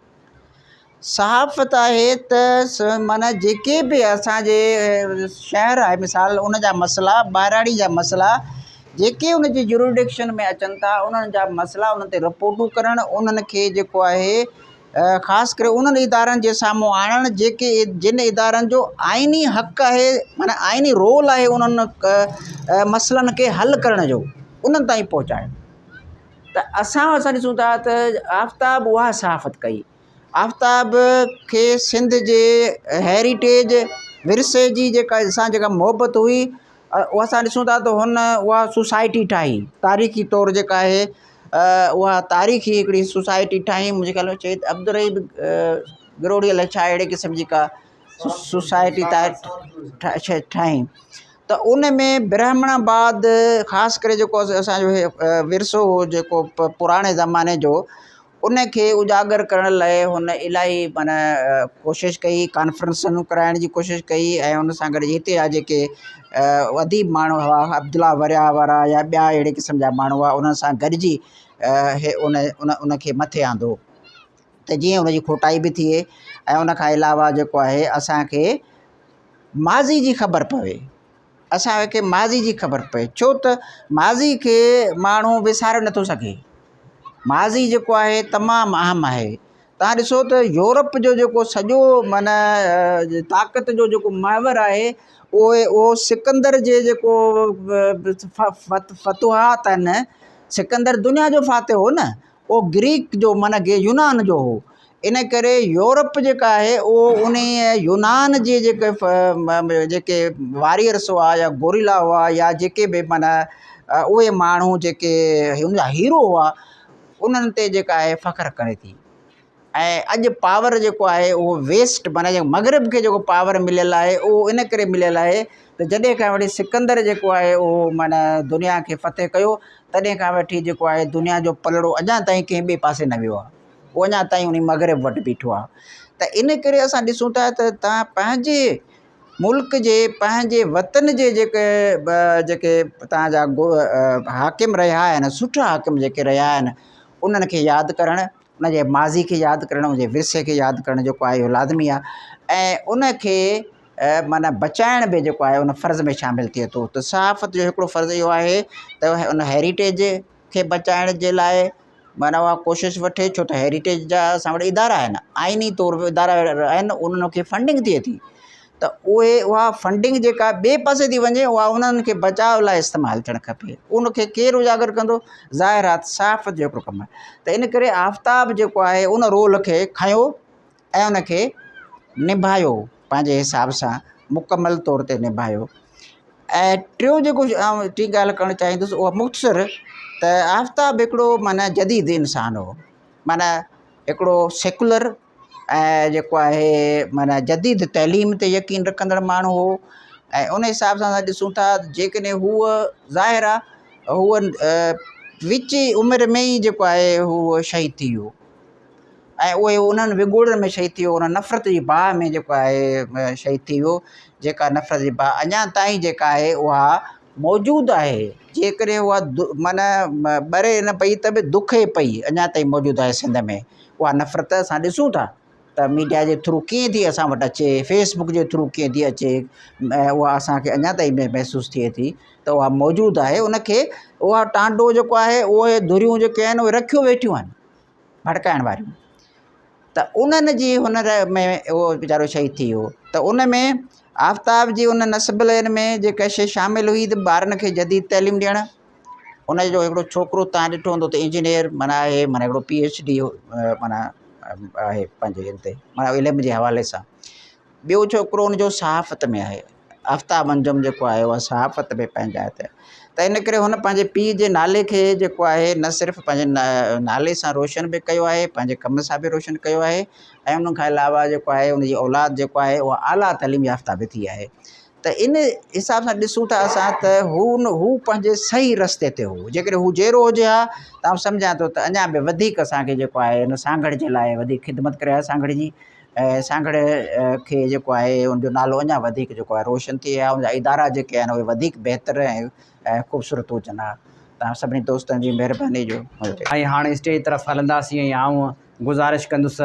[SPEAKER 6] صحافت آهي ته معنيٰ جيڪي به اسان جي شهر آهي مثال ان جا مسئلا ٻهراڙي جا مسئلا جيڪي ان جي جيورسڊڪشن ۾ اچن ٿا انهن جا مسئلا انهن تي رپورٽون ڪرڻ انهن کي جيڪو آهي خاص ڪري انهن ادارن جي سامهون آڻڻ جيڪي جن ادارن جو آئيني حق آهي معنيٰ آئيني رول آهي انهن مسئلن کي حل ڪرڻ جو انهن تائين پهچائڻ ته اسان اسان ڏسون ٿا ته آفتاب اها صحافت ڪئي. آفتاب کي سنڌ جي هيريٽيج ورثي جي جيڪا سان جيڪا محبت هئي اها اسان ڏسون ٿا ته هن اها سوسائٽي ٺاهي تاريخي طور جيڪا آهي اها تاريخي هڪڙي سوسائٽي ٺاهي منهنجي خيال ۾ شهيد عبدالرحيم گروهڙي الائي ڇا اهڙي قسم جي ڪا سوسائٽي ٺاهي ته ان ۾ برهمڻ آباد خاص ڪري جيڪو اسان جو ورثو هو جيڪو پراڻي زماني جو ان کي اجاگر ڪرڻ لاءِ هن الاهي معنيٰ ڪوشش ڪئي ڪانفرنسون ڪرائڻ جي ڪوشش ڪئي ۽ ان سان گڏ هتي جا جيڪي اديب ماڻهو هئا عبدالله ورياهه وارا يا ٻيا اهڙي قسم جا ماڻهو هئا انهن سان گڏجي ان ان کي مٿي آندو ته جيئن ان جي کوٽائي به ٿئي ۽ ان کان علاوه جيڪو آهي اسان کي ماضي جي خبر پوي اسان کي ماضي جي خبر پئي ڇو ته ماضي کي ماڻهو وساري نٿو سگهي ماضي جيڪو آهي تمام اهم آهي توهان ڏسو ته يورپ جو جيڪو سڄو معنيٰ طاقت جو جيڪو محور آهي اهي اهو سڪندر جي جيڪو فتوحات آهن سڪندر دنيا جو فاتح هو نه اهو گريڪ جو معنيٰ يونان جو هو. ان ڪري يورپ جيڪا آهي اهو انهيء يونان جي جيڪي جيڪي واريئرس هئا يا گوريلا هئا يا جيڪي به معنيٰ اهي ماڻهو جيڪي هن جا هيرو هئا انهن تي جيڪا آهي فخر ڪري ٿي ۽ اڄ پاور جيڪو آهي اهو ويسٽ معنيٰ مغرب کي جيڪو پاور مليل آهي اهو ان ڪري مليل آهي ته جڏهن کان وٺي سڪندر جيڪو آهي اهو معنيٰ دنيا کي فتح ڪيو تڏهن کان وٺي جيڪو آهي دنيا جو پلڙو اڃا تائين ڪنهن ٻئي پاسي نه ويو آهي اهو اڃا تائين ان مغرب وٽ بيٺو آهي ته ان ڪري اسان ڏسون ٿا ته توهان پنهنجي ملڪ جي پنهنجي وطن جي جيڪي جيڪي توهان جا حاڪم رهيا آهن سٺا حاڪم جيڪي رهيا آهن انهن کي ياد ڪرڻ ان جي ماضي کي ياد ڪرڻ ان جي ورثي کي ياد ڪرڻ جيڪو آهي اهو لازمي آهي ۽ ان کي معنيٰ بچائڻ به جيڪو آهي ان فرض ۾ شامل ٿئي ٿو ته صحافت جو هڪڙو فرض اهو آهي ته ان هيريٽيج کي بچائڻ جي لاءِ معنيٰ اها ڪوشش وٺي ڇو ته هيريٽيج جا اسان وٽ ادارا آهن آئيني طور به ادارا آهن انهن کي فنڊنگ ٿئي ٿي ته اهي اها فنڊنگ جيڪا ٻئي پاسي ٿي وڃي اها انهن کي بچاء لاء استعمال ٿيڻ کپي ان کي ڪير اجاگر ڪندو ظاهر آهي ته صحافت جو هڪڙو ڪم آهي ته ان ڪري آفتاب جيڪو آهي ان رول کي کنيو ۽ ان کي نڀايو پنهنجي حساب سان مڪمل طور تي نڀايو ۽ ٽيون جيڪو آئون ٽين ڳالهه ڪرڻ چاهيندس اها مختصر ته آفتاب هڪڙو معنيٰ جديد انسان هو معنيٰ هڪڙو سيڪيولر ۽ جيڪو آهي معنيٰ جديد تعليم تي يقين رکندڙ ماڻهو هو ۽ ان حساب سان اسان ڏسون ٿا جيڪڏهن هو ظاهر آهي هو وچين عمر ۾ ئي جيڪو آهي هو شهيد ٿي ويو ۽ اهي انهن وڳوڙن ۾ شهيد ٿي ويو ان نفرت جي باهه ۾ جيڪو آهي شهيد ٿي ويو جيڪا نفرت جي باهه اڃا تائين جيڪا آهي اها موجود آهي جيڪڏهن اها معنيٰ ٻري نه پئي ته به دکي پئي اڃا تائين موجود آهي سنڌ ۾ اها نفرت اسان ڏسون ٿا ته ميڊيا جي ٿرو ڪيئن ٿي اسان وٽ اچي فيس بڪ جي ٿرو ڪيئن ٿي اچي ۽ اها اسانکي اڃا تائين محسوس ٿئي ٿي ته اها موجود آهي ان کي اها ٽانڊو جيڪو آهي اهي ڌريون جيڪي آهن اهي رکيون ويٺيون آهن ڀڙڪائڻ واريون ته انهن جي هنر ۾ اهو ويچارو شهيد ٿي ويو ته ان ۾ آفتاب جي ان نصب العين ۾ جيڪا شيء شامل هئي ته ٻارن کي جديد تعليم ڏيڻ ان جو هڪڙو ڇوڪرو تان ڏٺو هوندو ته انجنيئر معنيٰ آهي معنيٰ هڪڙو پي ايڇ ڊي معنيٰ آهي پنهنجي هن تي معنيٰ علم جي حوالي سان ٻيو ڇوڪرو ان جو صحافت ۾ آهي آفتاب انجم جيڪو آهي اها صحافت ۾ پنهنجا آهي ته ان ڪري هن پنهنجي پيء جي نالي کي جيڪو آهي نه صرف پنهنجي نالي سان روشن به ڪيو آهي پنهنجي ڪم سان به روشن ڪيو آهي ۽ ان کان علاوه جيڪو آهي ان جي اولاد جيڪو آهي اها اعليٰ تعليم يافته به ٿي آهي ته ان حساب سان ڏسون ٿا اسان ته هو هو پنهنجي صحيح رستي تي هو جيڪڏهن هو جيئرو هجي ها ته آئون سمجهان ٿو ته اڃا به وڌيڪ اسان کي جيڪو آهي هن سانگهڙ جي لاء وڌيڪ خدمت ڪري ها سانگهڙ جي ۽ سانگهڙ کي جيڪو آهي ان جو نالو اڃا وڌيڪ جيڪو آهي روشن ٿئي ها ان جا ادارا جيڪي آهن اهي وڌيڪ بهتر ۽ خوبصورت هجن ها توهان سڀني دوستن جي مهرباني جو.
[SPEAKER 1] ۽ هاڻ اسٽيج طرف هلنداسين ۽ آئون گذارش ڪندس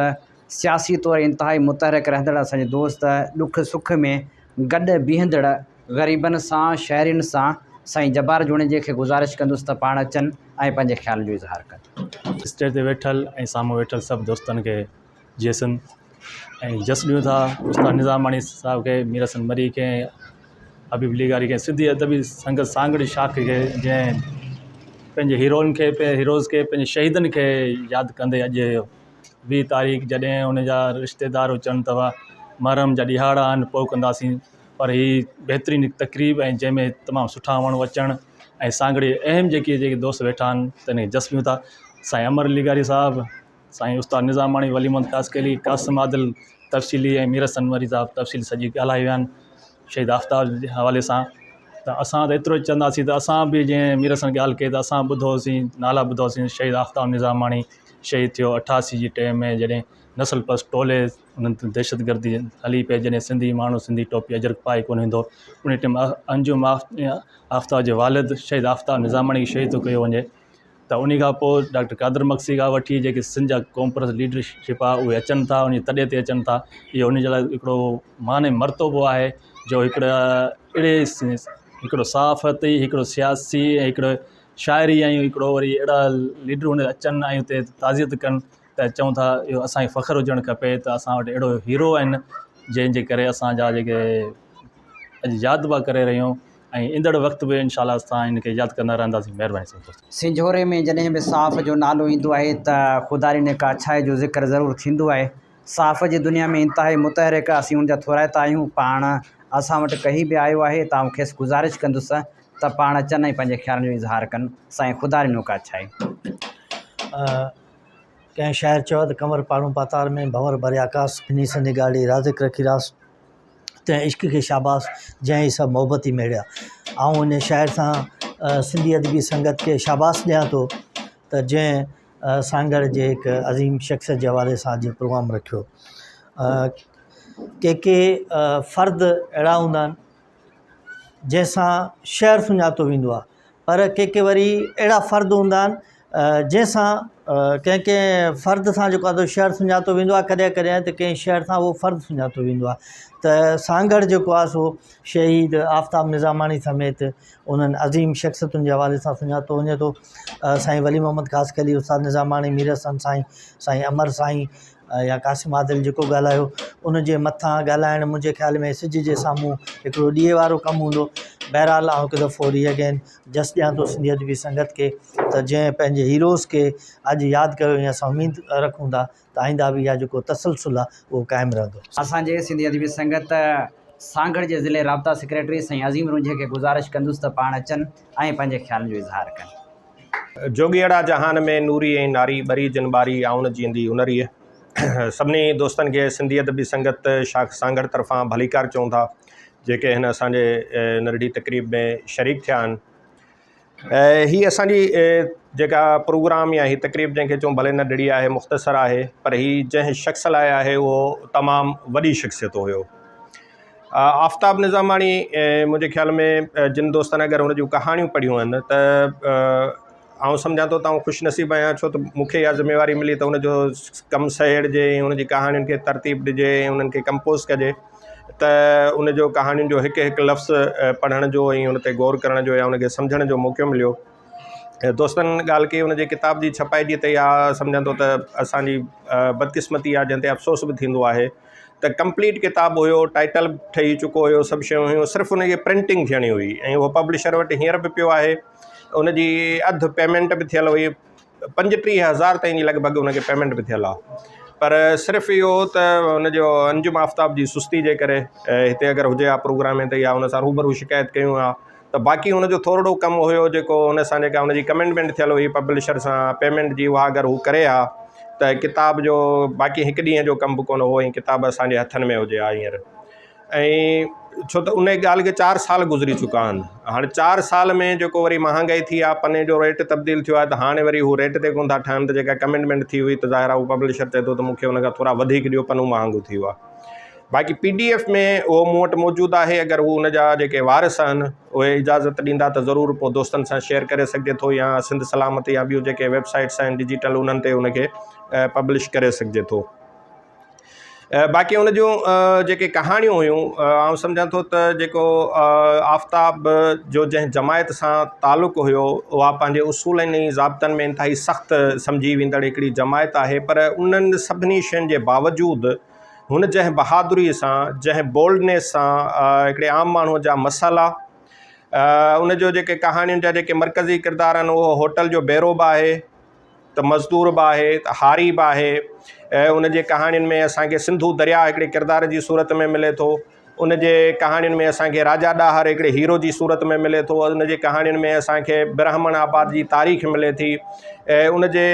[SPEAKER 1] سياسي طور انتهائي متحرڪ رهندڙ اسان جي دوست ڏک سک ۾ گڏ بيهندڙ غريبن سان شهرين سان سائين جبار جوڻيجي کي گذارش ڪندس ته پاڻ اچن ۽ پنهنجي خيالن جو اظهار ڪن.
[SPEAKER 7] اسٽيج تي ويٺل ۽ سامهون ويٺل سڀ دوستن کي جيسن ۽ جس ڏيون ٿا استاد نظاماڻي صاحب کي مير حسن مري کي حبيب لغاري کي سنڌي ادبي سنگت سانگهڙ شاخ کي جنهن پنهنجي هيروئن کي پنهنجي هيروز کي پنهنجي شهيدن کي ياد ڪندي اڄ 20 تاريخ جڏهن ان جا رشتيدار اچن ته محرم جا ڏهاڙا آهن پوءِ ڪنداسين پر هي بهترين تقريب ۽ جنهن ۾ تمام سٺا ماڻهو اچڻ ۽ سانگهڙ جي اهم جيڪي جيڪي دوست ويٺا آهن تن کي جس ڏيون ٿا سائين امر لغاري صاحب سائين استاد نظاماڻي، ولي محمد خاصخيلي، قاسم عادل تفصيلي ۽ مير حسن مري صاحب تفصيلي سڄي ڳالهائي ويا آهن شهيد آفتاب جي حوالي سان ته اسان ته ايترو چونداسين ته اسان به جنهن مير حسن ڳالهه ڪئي ته اسان ٻڌوسين نالا ٻڌوسين شهيد آفتاب نظاماڻي شهيد ٿيو 88 جي ٽيم ۾ جڏهن نسل پرست ٽولي انهن تي دهشت گردي هلي پئي جڏهن سنڌي ماڻهو سنڌي ٽوپي اجرڪ پائي ڪونه ويندو ان ٽيم انجم آفتاب جي والد شهيد آفتاب نظاماڻي کي شهيد ٿو ڪيو وڃي ته انهي کان پوء ڊاڪٽر قادر مگسي کان وٺي جيڪي سنڌ جا قوم پرست ليڊرشپ آهي اهي اچن ٿا انهي تڏي تي اچن ٿا اهو انهي جي لاء هڪڙو مان ۽ مرتبو آهي جو هڪڙا اهڙي هڪڙو صحافتي هڪڙو سياسي ۽ هڪڙو شاعري ۽ هڪڙو وري اهڙا ليڊر هن اچن ۽ اتي تعزيت ڪن ته چئون ٿا اهو اسانکي فخر هجڻ کپي ته اسان وٽ اهڙو هيرو آهن جنهن جي ڪري اسانجا جيڪي اڄ ياد پيا ڪري رهيون ۽ ايندڙ وقت به انشاء الله اسان ان کي ياد ڪندا رهنداسين مهرباني سائين دوستو.
[SPEAKER 1] سنجهوري ۾ جڏهن به صحاف جو نالو ايندو آهي ته خداري نڪا اڇائي جو ذڪر ضرور ٿيندو آهي. صحاف جي دنيا ۾ انتهائي متحرڪ اسين ان جا ٿورائتا آهيون. پاڻ اسان وٽ ڪهي به آيو آهي ته آئون کيس گذارش ڪندس ته پاڻ اچن ۽ پنهنجي خيالن جو اظهار ڪن. سائين خداري نڪا اڇائي.
[SPEAKER 8] ڪنهن شاعر چيو آهي ته ڪنور پاڙون پاتار ۾، ڀنور ڀري آڪاس، ٻنهي سندي ڳاڙهي، رازق رکي راس. تنهن عشق کي شاباس جنهن هي سڀ محبتي ميڙيا. آئون ان شاعر سان سنڌي ادبي سنگت کي شاباس ڏيان ٿو ته جنهن سانگهڙ جي هڪ عظيم شخصيت جي حوالي سان اڄ پروگرام رکيو. ڪي ڪي فرد اهڙا هوندا آهن جنهن سان شهر سڃاتو ويندو آهي پر ڪي ڪي وري اهڙا فرد هوندا آهن جنهن سان ڪنهن ڪنهن فرد سان جيڪو آهي سو شهر سڃاتو ويندو آهي ڪڏهن ڪڏهن ته ڪنهن شهر سان اهو فرد سڃاتو ويندو آهي ته سانگهڙ جيڪو آهي سو شهيد آفتاب نظاماڻي سميت انهن عظيم شخصيتن جي حوالي سان سڃاتو وڃي ٿو سائين ولي محمد خاصخيلي استاد نظاماڻي مير حسن سائين سائين امر سائين يا قاسم عادل جيڪو ڳالهايو ان جي مٿان ڳالهائڻ منهنجي خيال ۾ سج جي سامهون هڪڙو ڏيئي وارو ڪم هوندو. بهرحال آئون هڪ دفعو وري اگين جس ڏيان ٿو سنڌي ادبي سنگت کي ته جنهن پنهنجي هيروز کي اڄ ياد ڪيو ۽ اسان اميد رکون ٿا ته آئنده به اها جيڪو تسلسل آهي اهو قائم رهندو.
[SPEAKER 1] اسان جي سنڌي ادبي سنگت سانگهڙ جي ضلعي رابطا سيڪريٽري سائين عظيم رونجهي کي گذارش ڪندس ته پاڻ اچن ۽ پنهنجي خيالن جو اظهار ڪن.
[SPEAKER 9] جوڳيئڙا جهان ۾ نوري ۽ ناري ٻري جن ٻاري آئون جيئندي ان ريء. سڀني دوستن کي سنڌي ادبي سنگت شاخ سانگهڙ طرفان ڀليڪار چئون ٿا جيڪي هن اسان جي ننڍڙي تقريب ۾ شريڪ ٿيا آهن ۽ هي اسان جي جيڪا پروگرام يا هي تقريب جنهن کي چئون ڀلي ننڍڙي آهي مختصر آهي پر هي جنهن شخص لاء آهي اهو تمام وڏي شخصيت هيو. آفتاب نظاماڻي منهنجي خيال ۾ جن دوستن اگر هن جون ڪهاڻيون پڙهيون آهن ته آئون سمجهان ٿو ته آئون خوش نصيب آهيان ڇو ته مون کي اها ذميواري ملي ته هن جو ڪم سهيڙجي ۽ هن جي ڪهاڻين کي ترتيب ڏجي ۽ انهن کي ڪمپوز ڪجي ته ان جو ڪهاڻين جو هڪ هڪ لفظ پڙهڻ جو ۽ ان تي غور ڪرڻ جو يا ان کي سمجهڻ جو موقعو مليو دوستن ڳالهه ڪئي ان جي ڪتاب جي ڇپائي جي ته اها سمجهان ٿو ته اسان جي بدقسمتي آهي جنهن تي افسوس به ٿيندو آهي ته ڪمپليٽ ڪتاب هيو ٽائيٽل به ٺهي چڪو هيو سڀ شيون هيون صرف ان جي پرنٽنگ ٿيڻي هئي ۽ اهو پبلشر وٽ هينئر به پيو آهي ان جي اڌ پيمينٽ به ٿيل هئي 35 هزار تائين جي لڳ ڀڳ ان کي پيمينٽ به ٿيل آهي پر صرف اهو ته ان جو انجم آفتاب جي سستي جي ڪري هتي اگر هجي ها پروگرام ۾ ته اها ان سان روبرو شڪايت ڪيون ها ته باقي هن جو ٿورڙو ڪم هيو جيڪو هن سان جيڪا هن جي ڪمٽمينٽ ٿيل هئي پبلشر سان پيمينٽ جي اها اگر هو ڪري ها ته ڪتاب جو باقي هڪ ڏينهن جو ڪم به ڪونه هو ۽ ڪتاب اسان جي هٿن ۾ هجي ها هينئر ۽ ڇو ته ان ڳالهه کي چار سال گذري چڪا آهن هاڻي چار سال ۾ جيڪو وري مهانگائي ٿي آهي پني جو ريٽ تبديل ٿيو آهي ته هاڻي وري هو ريٽ تي ڪونه ٿا ٺهن ته جيڪا ڪمٽمينٽ ٿي هئي ته ظاهر آهي هو پبلشر چئي ٿو ته مون کي ان کان ٿورا وڌيڪ ڏيو پنو مهانگو ٿي ويو آهي باقي پي ڊي ايف ۾ اهو مون وٽ موجود آهي اگر هو ان جا جيڪي وارث آهن اهي اجازت ڏيندا ته ضرور پوء دوستن سان شيئر ڪري سگهجي ٿو يا سنڌ سلامت يا ٻيون جيڪي ويب سائيٽس آهن ڊجيٽل انهن تي ان کي پبلش ڪري سگهجي ٿو باقي ان جون جيڪي ڪهاڻيون هيون آئون سمجهان ٿو ته جيڪو آفتاب جو جنهن جماعت سان تعلق هيو اها پنهنجي اصولن ۽ ضابطن ۾ انتهائي سخت سمجهي ويندڙ هڪڙي جماعت آهي پر انهن سڀني شين جي باوجود هن جنهن بهادريء سان، جنهن بولڊنيس سان هڪڙي عام ماڻهوء جا مسئلا، ان جو جيڪي ڪهاڻين جا جيڪي مرڪزي ڪردار آهن اهو هوٽل جو بيرو به آهي ته مزدور به آهي ته هاري به آهي ۽ ان جي ڪهاڻين ۾ اسان کي سنڌو درياء هڪڙي ڪردار جي صورت ۾ ملي ٿو. ان جي ڪهاڻين ۾ اسان کي راجا ڏاهر هڪڙي هيرو جي صورت ۾ ملي ٿو ان جي ڪهاڻين ۾ اسان کي برهمڻ آباد جي تاريخ ملي ٿي ۽ ان جي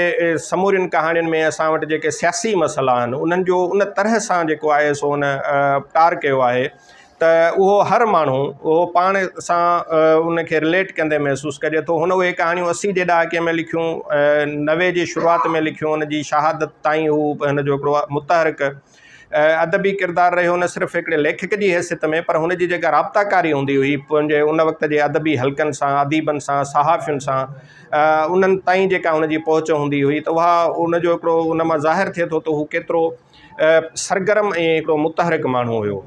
[SPEAKER 9] سمورين ڪهاڻين ۾ اسان وٽ جيڪي سياسي مسئلا آهن انهن جو ان طرح سان جيڪو آهي سو ان اپٽار ڪيو آهي ته اهو هر ماڻهو اهو پاڻ سان ان کي رليٽ ڪندي محسوس ڪجي ٿو هن اهي ڪهاڻيون 80 جي ڏهاڪي ۾ لکيون 90 جي شروعات ۾ لکيون ان جي شهادت تائين هو هن جو هڪڙو متحرڪ ادبي ڪردار رهيو نه صرف هڪڙي ليکڪ جي حيثيت ۾ پر هن جي جيڪا رابطا ڪاري هوندي هئي پنهنجي ان وقت جي ادبي حلقن سان اديبن سان صحافين سان انهن تائين جيڪا هن جي پهچ هوندي هئي ته اها ان جو هڪڙو ان مان ظاهر ٿئي ٿو ته هو ڪيترو سرگرم ۽ هڪڙو متحرڪ ماڻهو هيو.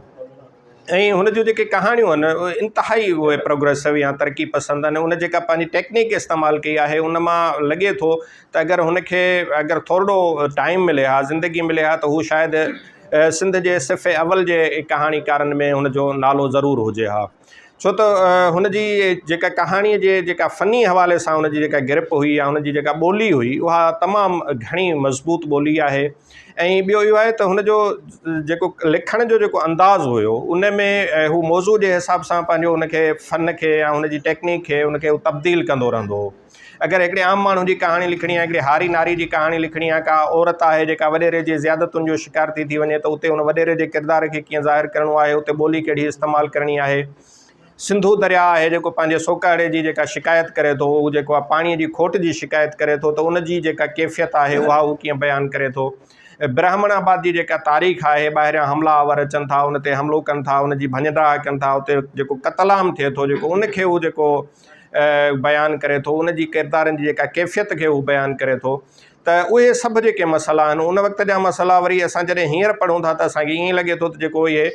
[SPEAKER 9] ۽ هن جون جيڪي ڪهاڻيون آهن اهي انتهائي اهي پروگريسو يا ترقي پسند آهن ان جيڪا پنهنجي ٽيڪنيڪ استعمال ڪئي آهي ان مان لڳي ٿو ته اگر هن کي اگر ٿورڙو ٽائيم ملي ها زندگي ملي ها ته هو شايد سنڌ جي صف اول جي ڪهاڻيڪارن ۾ هن جو نالو ضرور هجي ها ڇو ته هن جي جيڪا ڪهاڻي جي جيڪا فني حوالي سان هن جي جيڪا گرپ هئي يا هن جي جيڪا ٻولي هئي اها تمام گهڻي مضبوط ٻولي آهي ۽ ٻيو اهو آهي ته هن جو جيڪو لکڻ جو جيڪو انداز هيو ان ۾ هو موضوع جي حساب سان پنهنجو ان کي فن کي يا هن جي ٽيڪنيڪ کي ان کي هو تبديل ڪندو رهندو هو اگر هڪڙي عام ماڻهو جي ڪهاڻي لکڻي آهي هڪڙي هاري ناري جي ڪهاڻي لکڻي آهي ڪا عورت آهي جيڪا وڏيري جي زيادتن جو شڪار ٿي ٿي وڃي ته اتي ان وڏيري جي ڪردار کي ڪيئن ظاهر ڪرڻو آهي اتي ٻولي ڪهڙي استعمال ڪرڻي آهي سنڌو درياء آهي جيڪو پنهنجي سوڪهڙي جي جيڪا شڪايت ڪري ٿو هو جيڪو آهي پاڻي جي کوٽ جي شڪايت ڪري ٿو ته ان جي جيڪا ڪيفيت آهي اها هو ڪيئن بيان ڪري ٿو. برهمڻ آباد جي جيڪا تاريخ آهي ٻاهريان حملا آور اچن ٿا ان تي حملو ڪن ٿا ان جي ڀڃ ڊاهه ڪن ٿا اتي جيڪو قتلام ٿئي ٿو جيڪو ان کي هو جيڪو بيان ڪري ٿو ان جي ڪردارن جي جيڪا ڪيفيت کي هو بيان ڪري ٿو ته اهي سڀ جيڪي مسئلا آهن ان وقت جا مسئلا وري اسان جڏهن هينئر پڙهون ٿا ته اسان کي ائين لڳي ٿو ته جيڪو اهي.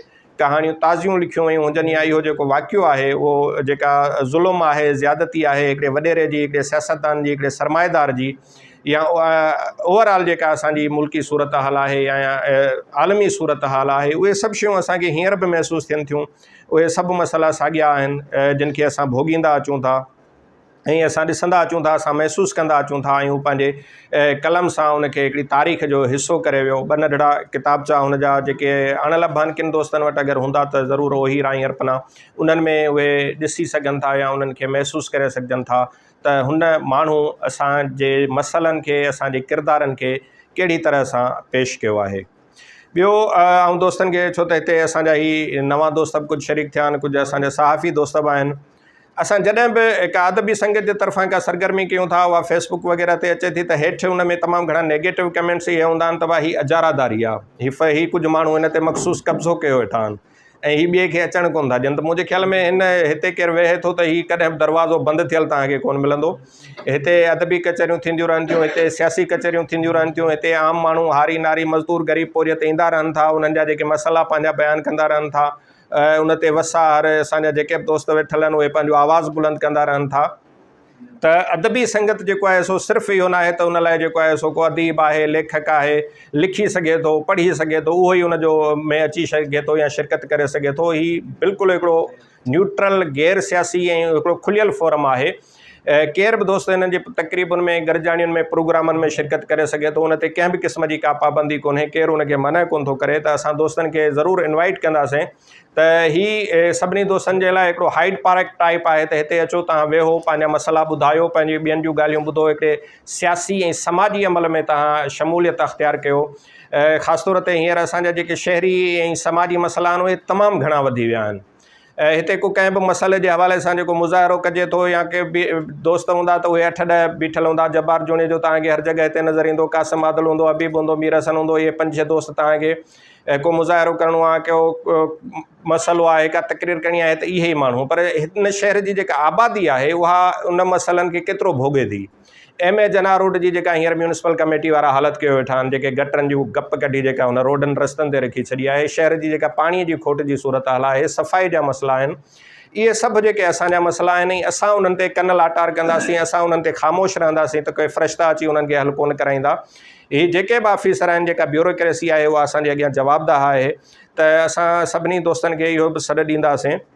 [SPEAKER 9] ڪهاڻيون تازيون لکيون ويون هجن يا اهو جيڪو واقعو آهي اهو جيڪا ظلم آهي زيادتي آهي هڪڙي وڏيري جي هڪڙي سياستدان جي هڪڙي سرمائيدار جي يا اوور آل جيڪا اسانجي ملڪي صورت حال آهي يا عالمي صورت حال آهي اهي سڀ شيون اسانکي هينئر به محسوس ٿين ٿيون اهي سڀ مسئلا ساڳيا آهن جن کي اسان ڀوڳيندا اچون ٿا ۽ اسان ڏسندا اچون ٿا اسان محسوس ڪندا اچون ٿا ۽ هو پنهنجي قلم سان ان کي هڪڙي تاريخ جو حصو ڪري ويو ٻه ننڍڙا ڪتابچا هن جا جيڪي اڻ لڀ آهن ڪن دوستن وٽ اگر هوندا ته ضرور اهي هيرا ۽ ارپنا انهن ۾ اهي ڏسي سگهن ٿا يا انهن کي محسوس ڪري سگهجن ٿا ته هن ماڻهو اسان جي مسئلن کي اسان جي ڪردارن کي ڪهڙي طرح سان پيش ڪيو آهي. ٻيو آئون دوستن کي ڇو ته هتي اسان جا هي نوان دوست به ڪجهه شريڪ ٿيا آهن ڪجهه اسان جا صحافي دوست به آهن اسان جڏهن به ڪا ادبي سنگت جي طرفان ڪا سرگرمي ڪيون ٿا اها فيس بڪ وغيره تي اچي ٿي ته هيٺ ان ۾ تمام گهڻا نيگيٽو ڪمينٽس اهي هوندا آهن ته ڀاء هي اجاره داري آهي هي هي ڪجهه ماڻهو هن تي مخصوص قبضو ڪيو ويٺا آهن ۽ هي ٻئي کي اچڻ ڪونه ٿا ڏين ته منهنجي خيال ۾ هن هتي ڪير ويهي ٿو ته هي ڪڏهن به دروازو بند ٿيل توهان کي ڪونه ملندو هتي ادبي ڪچهريون ٿينديون رهن ٿيون هتي سياسي ڪچهريون ٿينديون رهن ٿيون هتي عام ماڻهو هاري ناري مزدور غريب پورهيت ايندا رهن ٿا انهن جا جيڪي مسئلا پنهنجا بيان ڪندا رهن ٿا ان تي وس آهر اسان جا جيڪي به دوست ويٺل آهن اهي پنهنجو آواز بلند ڪندا رهن ٿا ته ادبي سنگت جيڪو آهي سو صرف اهو ناهي ته ان لاء جيڪو آهي سو ڪو اديب آهي ليکڪ آهي لکي سگهي ٿو پڙهي سگهي ٿو اهو ئي ان جو ۾ اچي سگهي ٿو يا شرڪت ڪري سگهي ٿو هي بلڪل هڪڙو نيوٽرل غير سياسي ۽ هڪڙو کليل فورم آهي ڪير به دوست هنن جي تقريبن ۾ گڏجاڻين ۾ پروگرامن ۾ شرڪت ڪري سگهي ٿو ان تي ڪنهن به قسم جي ڪا پابندي ڪونهي ڪير ان کي منع ڪونه ٿو ڪري ته اسان دوستن کي ضرور انوائيٽ ڪنداسين ته هي سڀني دوستن جي لاء هڪڙو هائيڊ پارڪ ٽائيپ آهي ته هتي اچو توهان ويهو پنهنجا مسئلا ٻڌايو پنهنجي ٻين جون ڳالهيون ٻڌو هڪڙي سياسي ۽ سماجي عمل ۾ توهان شموليت اختيار ڪيو خاص طور تي هينئر اسان جا جيڪي شهري ۽ سماجي مسئلا آهن اهي تمام گهڻا وڌي ويا آهن هتي ڪو ڪنهن به مسئلي جي حوالي سان جيڪو مظاهرو ڪجي ٿو يا ڪي به دوست هوندا ته اهي اٺ ڏهه بيٺل هوندا جبار جوڻيجو توهان کي هر جڳهه تي نظر ايندو قاسم عادل هوندو حبيب هوندو مير حسن هوندو اهي پنج ڇهه دوست توهان کي ڪو مظاهرو ڪرڻو آهي ڪو مسئلو آهي ڪا تقرير ڪرڻي آهي ته اهي ئي ماڻهو پر هن شهر جي جيڪا آبادي آهي اها ان مسئلن کي ڪيترو ڀوڳي ٿي ايم اي جناح روڊ جي جيڪا هينئر ميونسپل ڪميٽي وارا حالت ڪيو ويٺا آهن جيڪي گٽرن جون گپ ڪڍي جيڪا هن روڊن رستن تي رکي ڇڏي آهي شهر جي جيڪا پاڻي جي کوٽ جي صورتحال آهي صفائي جا مسئلا آهن اهي سڀ جيڪي اسان جا مسئلا آهن ۽ اسان انهن تي ڪن لاٽار ڪنداسين اسان انهن تي خاموش رهنداسين ته ڪي فرشتا اچي انهن کي حل ڪونه ڪرائيندا هي جيڪي به آفيسر آهن جيڪا بيوروڪريسي آهي اها اسان جي اڳيان جوابده آهي ته اسان سڀني دوستن کي اهو به سڏ ڏينداسين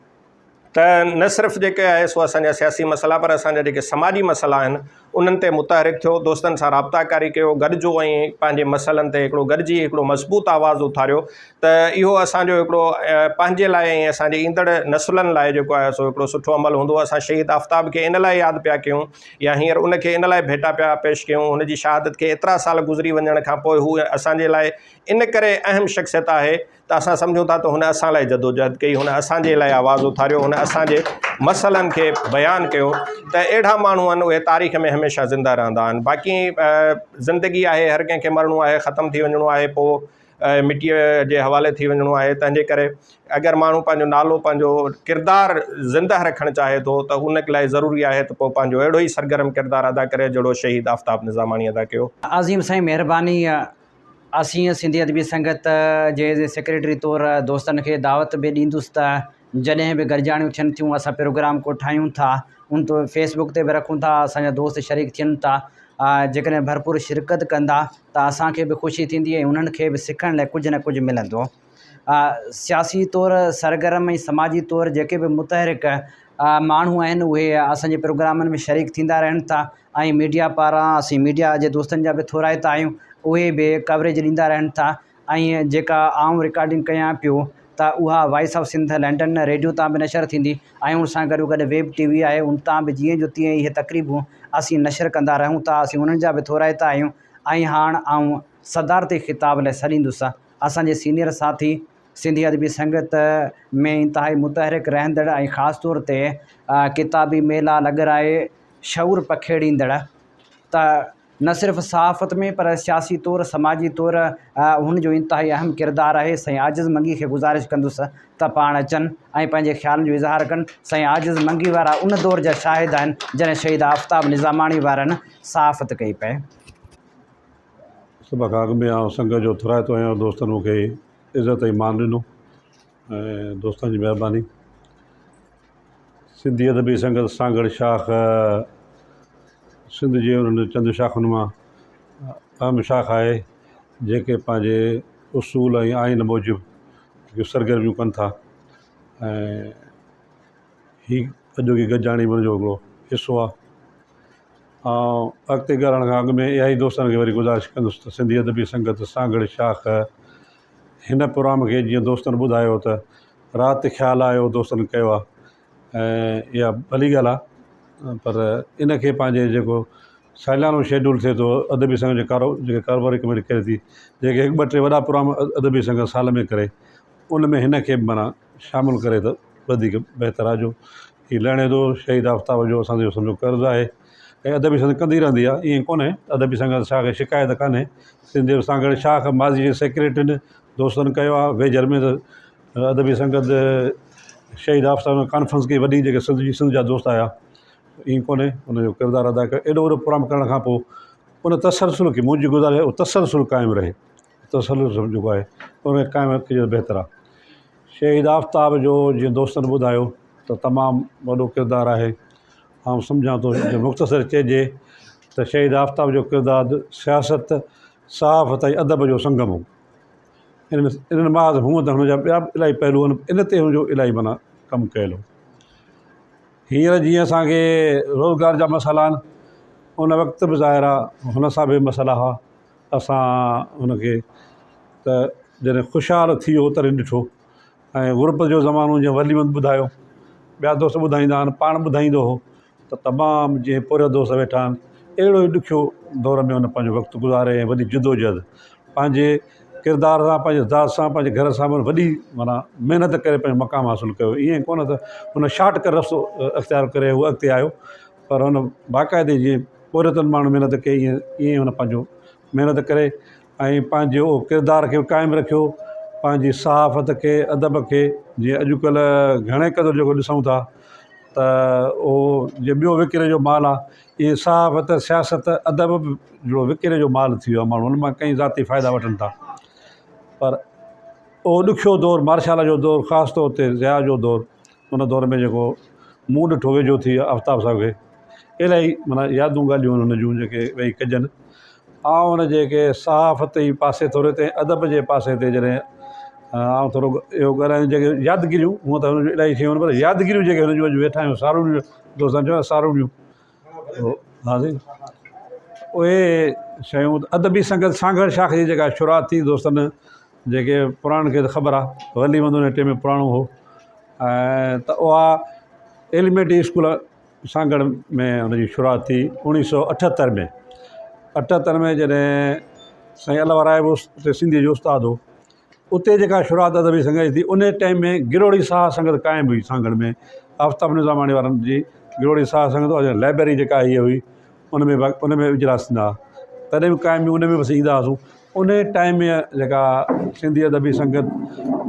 [SPEAKER 9] ته نه صرف جيڪي آهي سو اسان جا سياسي مسئلا پر اسان جا جيڪي سماجي مسئلا آهن انهن تي متحرڪ ٿيو دوستن سان رابطا ڪاري ڪيو گڏجو ۽ پنهنجي مسئلن تي هڪڙو گڏجي هڪڙو مضبوط آواز اٿاريو ته اهو اسان جو هڪڙو پنهنجي لاء ۽ اسان جي ايندڙ نسلن لاء جيڪو آهي سو هڪڙو سٺو عمل هوندو اسان شهيد آفتاب کي ان لاء ياد پيا ڪيون يا هينئر ان کي ان لاء ڀيٽا پيا پيش ڪيون هن جي شهادت کي ايترا سال گذري وڃڻ کان پوء هو اسان جي لاء ان ڪري اهم شخصيت آهي ته اسان سمجهون ٿا ته هن اسان لاء جدوجهد ڪئي، هن اسان جي لاء آواز اٿاريو، هن اسان جي مسئلن کي بيان ڪيو ته اهڙا ماڻهو آهن اهي تاريخ ۾ هميشه زنده رهندا آهن باقي زندگي آهي هر ڪنهن کي مرڻو آهي ختم ٿي وڃڻو آهي پوء مٽيء جي حوالي ٿي وڃڻو آهي تنهن جي ڪري اگر ماڻهو پنهنجو نالو پنهنجو ڪردار زنده رکڻ چاهي ٿو ته ان لاء ضروري آهي ته پوء پنهنجو اهڙو ئي سرگرم ڪردار ادا ڪري جهڙو شهيد آفتاب نظاماڻي ادا ڪيو.
[SPEAKER 1] عظيم سائين مهرباني اسين سنڌي ادبي سنگت جي سيڪريٽري طور دوستن کي دعوت به ڏيندس ته جڏهن به گڏجاڻيون ٿين ٿيون اسان پروگرام ڪوٺايون ٿا ان تو فيس بڪ تي به رکون ٿا اسان جا دوست شريڪ ٿين ٿا جيڪڏهن ڀرپور شرڪت ڪندا ته اسان کي به خوشي ٿيندي ۽ انهن کي به سکڻ لاء ڪجهه نه ڪجهه ملندو سياسي طور سرگرم ۽ سماجي طور جيڪي به متحرڪ ماڻهو آهن اهي اسان جي پروگرامن ۾ شريڪ ٿيندا رهن ٿا ۽ ميڊيا پاران اسين ميڊيا جي دوستن جا به ٿورائتا آهيون اهي به ڪوريج ڏيندا رهن ٿا ۽ جيڪا آئون رڪارڊنگ ڪيان پيو ته اها voice of Sindh London radio تان به نشر ٿيندي ۽ ان سان گڏو گڏ ويب ٽي وي آهي ان تان به جيئن جو تيئن اهي تقريبون اسين نشر ڪندا رهون ٿا اسين انهن جا به ٿورائتا آهيون ۽ هاڻ آئون صدارتي خطاب لاء سڏيندس اسان جي سينيئر ساٿي سنڌي ادبي سنگت ۾ انتهائي متحرڪ رهندڙ ۽ خاص طور تي ڪتابي ميلا لڳرائي شعور پکيڙيندڙ ته نه صرف صحافت ۾ پر سياسي طور سماجي طور هن جو انتهائي اهم ڪردار آهي سائين عاجز منگي کي گذارش ڪندس ته پاڻ اچن ۽ پنهنجي خيالن جو اظهار ڪن سائين عاجز منگي وارا ان دور جا شاهد آهن جڏهن شهيد آفتاب نظاماڻي وارن صحافت ڪئي پئي.
[SPEAKER 2] سڀ کان اڳ ۾ آئون سنگت جو ٿورائتو آهيان دوستن مون کي عزت ۽ مان ڏنو.
[SPEAKER 10] ۽ دوستن جي مهرباني. سنڌي ادبي سنگت سانگهڙ شاخ سنڌ جي انهن چند شاخن مان اهم شاخ آهي جيڪي پنهنجي اصول ۽ آئين موجب سرگرميون ڪن ٿا ۽ هي اڄوڪي گڏجاڻي به ان جو هڪڙو حصو آهي. آئون اڳتي ڳالهائڻ کان اڳ ۾ اها ئي دوستن کي وري گذارش ڪندس ته سنڌي ادبي سنگت سانگهڙ شاخ هن پروگرام کي جيئن دوستن ٻڌايو ته رات خيال آيو دوستن ڪيو آهي ۽ اها ڀلي ڳالهه آهي پر ان کي پنهنجي جيڪو ساليانو شيڊول ٿئي ٿو ادبي سنگت جي ڪارو جيڪي ڪاروباري ڪميٽي ڪري ٿي جيڪي هڪ ٻه ٽي وڏا پروگرام ادبي سنگت سال ۾ ڪري ان ۾ هن کي به معنيٰ شامل ڪري ته وڌيڪ بهتر آهي جو هي لهڻي ٿو شهيد آفتاب جو اسان جو سمجهو قرض آهي ۽ ادبي سنگت ڪندي رهندي آهي ائين ڪونهي ادبي سنگت شاخ کي شڪايت ڪانهي سنڌ سانگهڙ شاخ ماضي جي سيڪريٽرين دوستن ڪيو آهي ويجهر ۾ ته ادبي سنگت شهيد آفتاب ڪانفرنس ڪئي وڏي جيڪي سنڌ جي سنڌ جا دوست آيا ائين ڪونهي ان جو ڪردار ادا ڪيو ايڏو وڏو پروگرام ڪرڻ کان پوء ان تسلسل کي منهنجي گذارش آهي اهو تسلسل قائم رهي تسلسل جيڪو آهي ان کي قائم رکجي ته بهتر آهي. شهيد آفتاب جو جيئن دوستن ٻڌايو ته تمام وڏو ڪردار آهي. آئون سمجهان ٿو جي مختصر چئجي ته شهيد آفتاب جو ڪردار سياست، صحافت ۽ ادب جو سنگم هو. ان ۾ انهن مان هونء ته هن جا ٻيا به الاهي پهلو آهن ان تي هن جو الاهي معنيٰ ڪم ڪيل هو. هينئر جيئن اسان کي روزگار جا مسئلا آهن ان وقت به ظاهر آهي هن سان به مسئلا هئا. اسان هن کي ته جڏهن خوشحال ٿي ويو تڏهن ڏٺو ۽ غربت جو زمانو جيئن ولي محمد ٻڌايو ٻيا دوست ٻڌائيندا آهن پاڻ ٻڌائيندو هو ته تمام جيئن پورهيت دوست ويٺا آهن اهڙو ئي ڏکيو دور ۾ هن پنهنجو وقت گذاري ۽ وڏي جدوجهد پنهنجي ڪردار سان پنهنجي ذات سان پنهنجي گهر سان وڏي معنيٰ محنت ڪري پنهنجو مقام حاصل ڪيو ائين ڪونه ته هن شارٽ ڪٽ رستو اختيار ڪري هو اڳتي آيو پر هن باقاعدي جيئن پورهيتن ماڻهن محنت ڪئي ائين ائين هن پنهنجو محنت ڪري ۽ پنهنجو ڪردار کي قائم رکيو پنهنجي صحافت کي ادب کي جيئن اڄڪلهه گهڻي قدر جيڪو ڏسون ٿا ته اهو جيئن ٻيو وڪري جو مال آهي ائين صحافت سياست ادب به جهڙو وڪري جو مال ٿي ويو آهي ماڻهو ان مان ڪئي ذاتي فائدا وٺن ٿا پر اهو ڏکيو دور مارشل جو دور خاص طور تي ضياء جو دور ان دور ۾ جيڪو مون ڏٺو ويجهو ٿي آفتاب صاحب کي الاهي معنيٰ يادون ڳالهيون آهن هن جون جيڪي ويهي ڪجن آئون ان جيڪي صحافت جي پاسي ٿوري تي ادب جي پاسي تي جڏهن آئون ٿورو اهو ڳالهايان جيڪي يادگيريون هونئن ته هن جون الاهي شيون آهن پر يادگيريون جيڪي هن جون اڄ ويٺا آهيون ساروڻيون دوستن چيو ساروڻيون ها سائين اهي شيون ادبي سنگت سانگهڙ شاخ جي جيڪا شروعات ٿي دوستن جيڪي پراڻن کي ته خبر آهي ولي محمد ان ٽيم ۾ پراڻو هو ۽ ته اها ايليمينٽري اسڪول سانگهڙ ۾ ان جي شروعات ٿي اڻويهه سؤ اٺهتر ۾ اٺهتر ۾ جڏهن سائين الله ورايو به اتي سنڌيء جو استاد هو اتي جيڪا شروعات ادبي سنگت جي ٿي ان ٽائيم ۾ گروڙي ساهه سنگت قائم هئي سانگهڙ ۾ آفتاب نظاماڻي وارن جي گروڙي ساهه سنگت لائبريري جيڪا هيء هئي ان ۾ ان ۾ اجلاس ٿيندا هئا تڏهن به قائم هئي ان ۾ به اسين ايندا هئاسون ان ٽائيم ۾ جيڪا سنڌي ادبي سنگت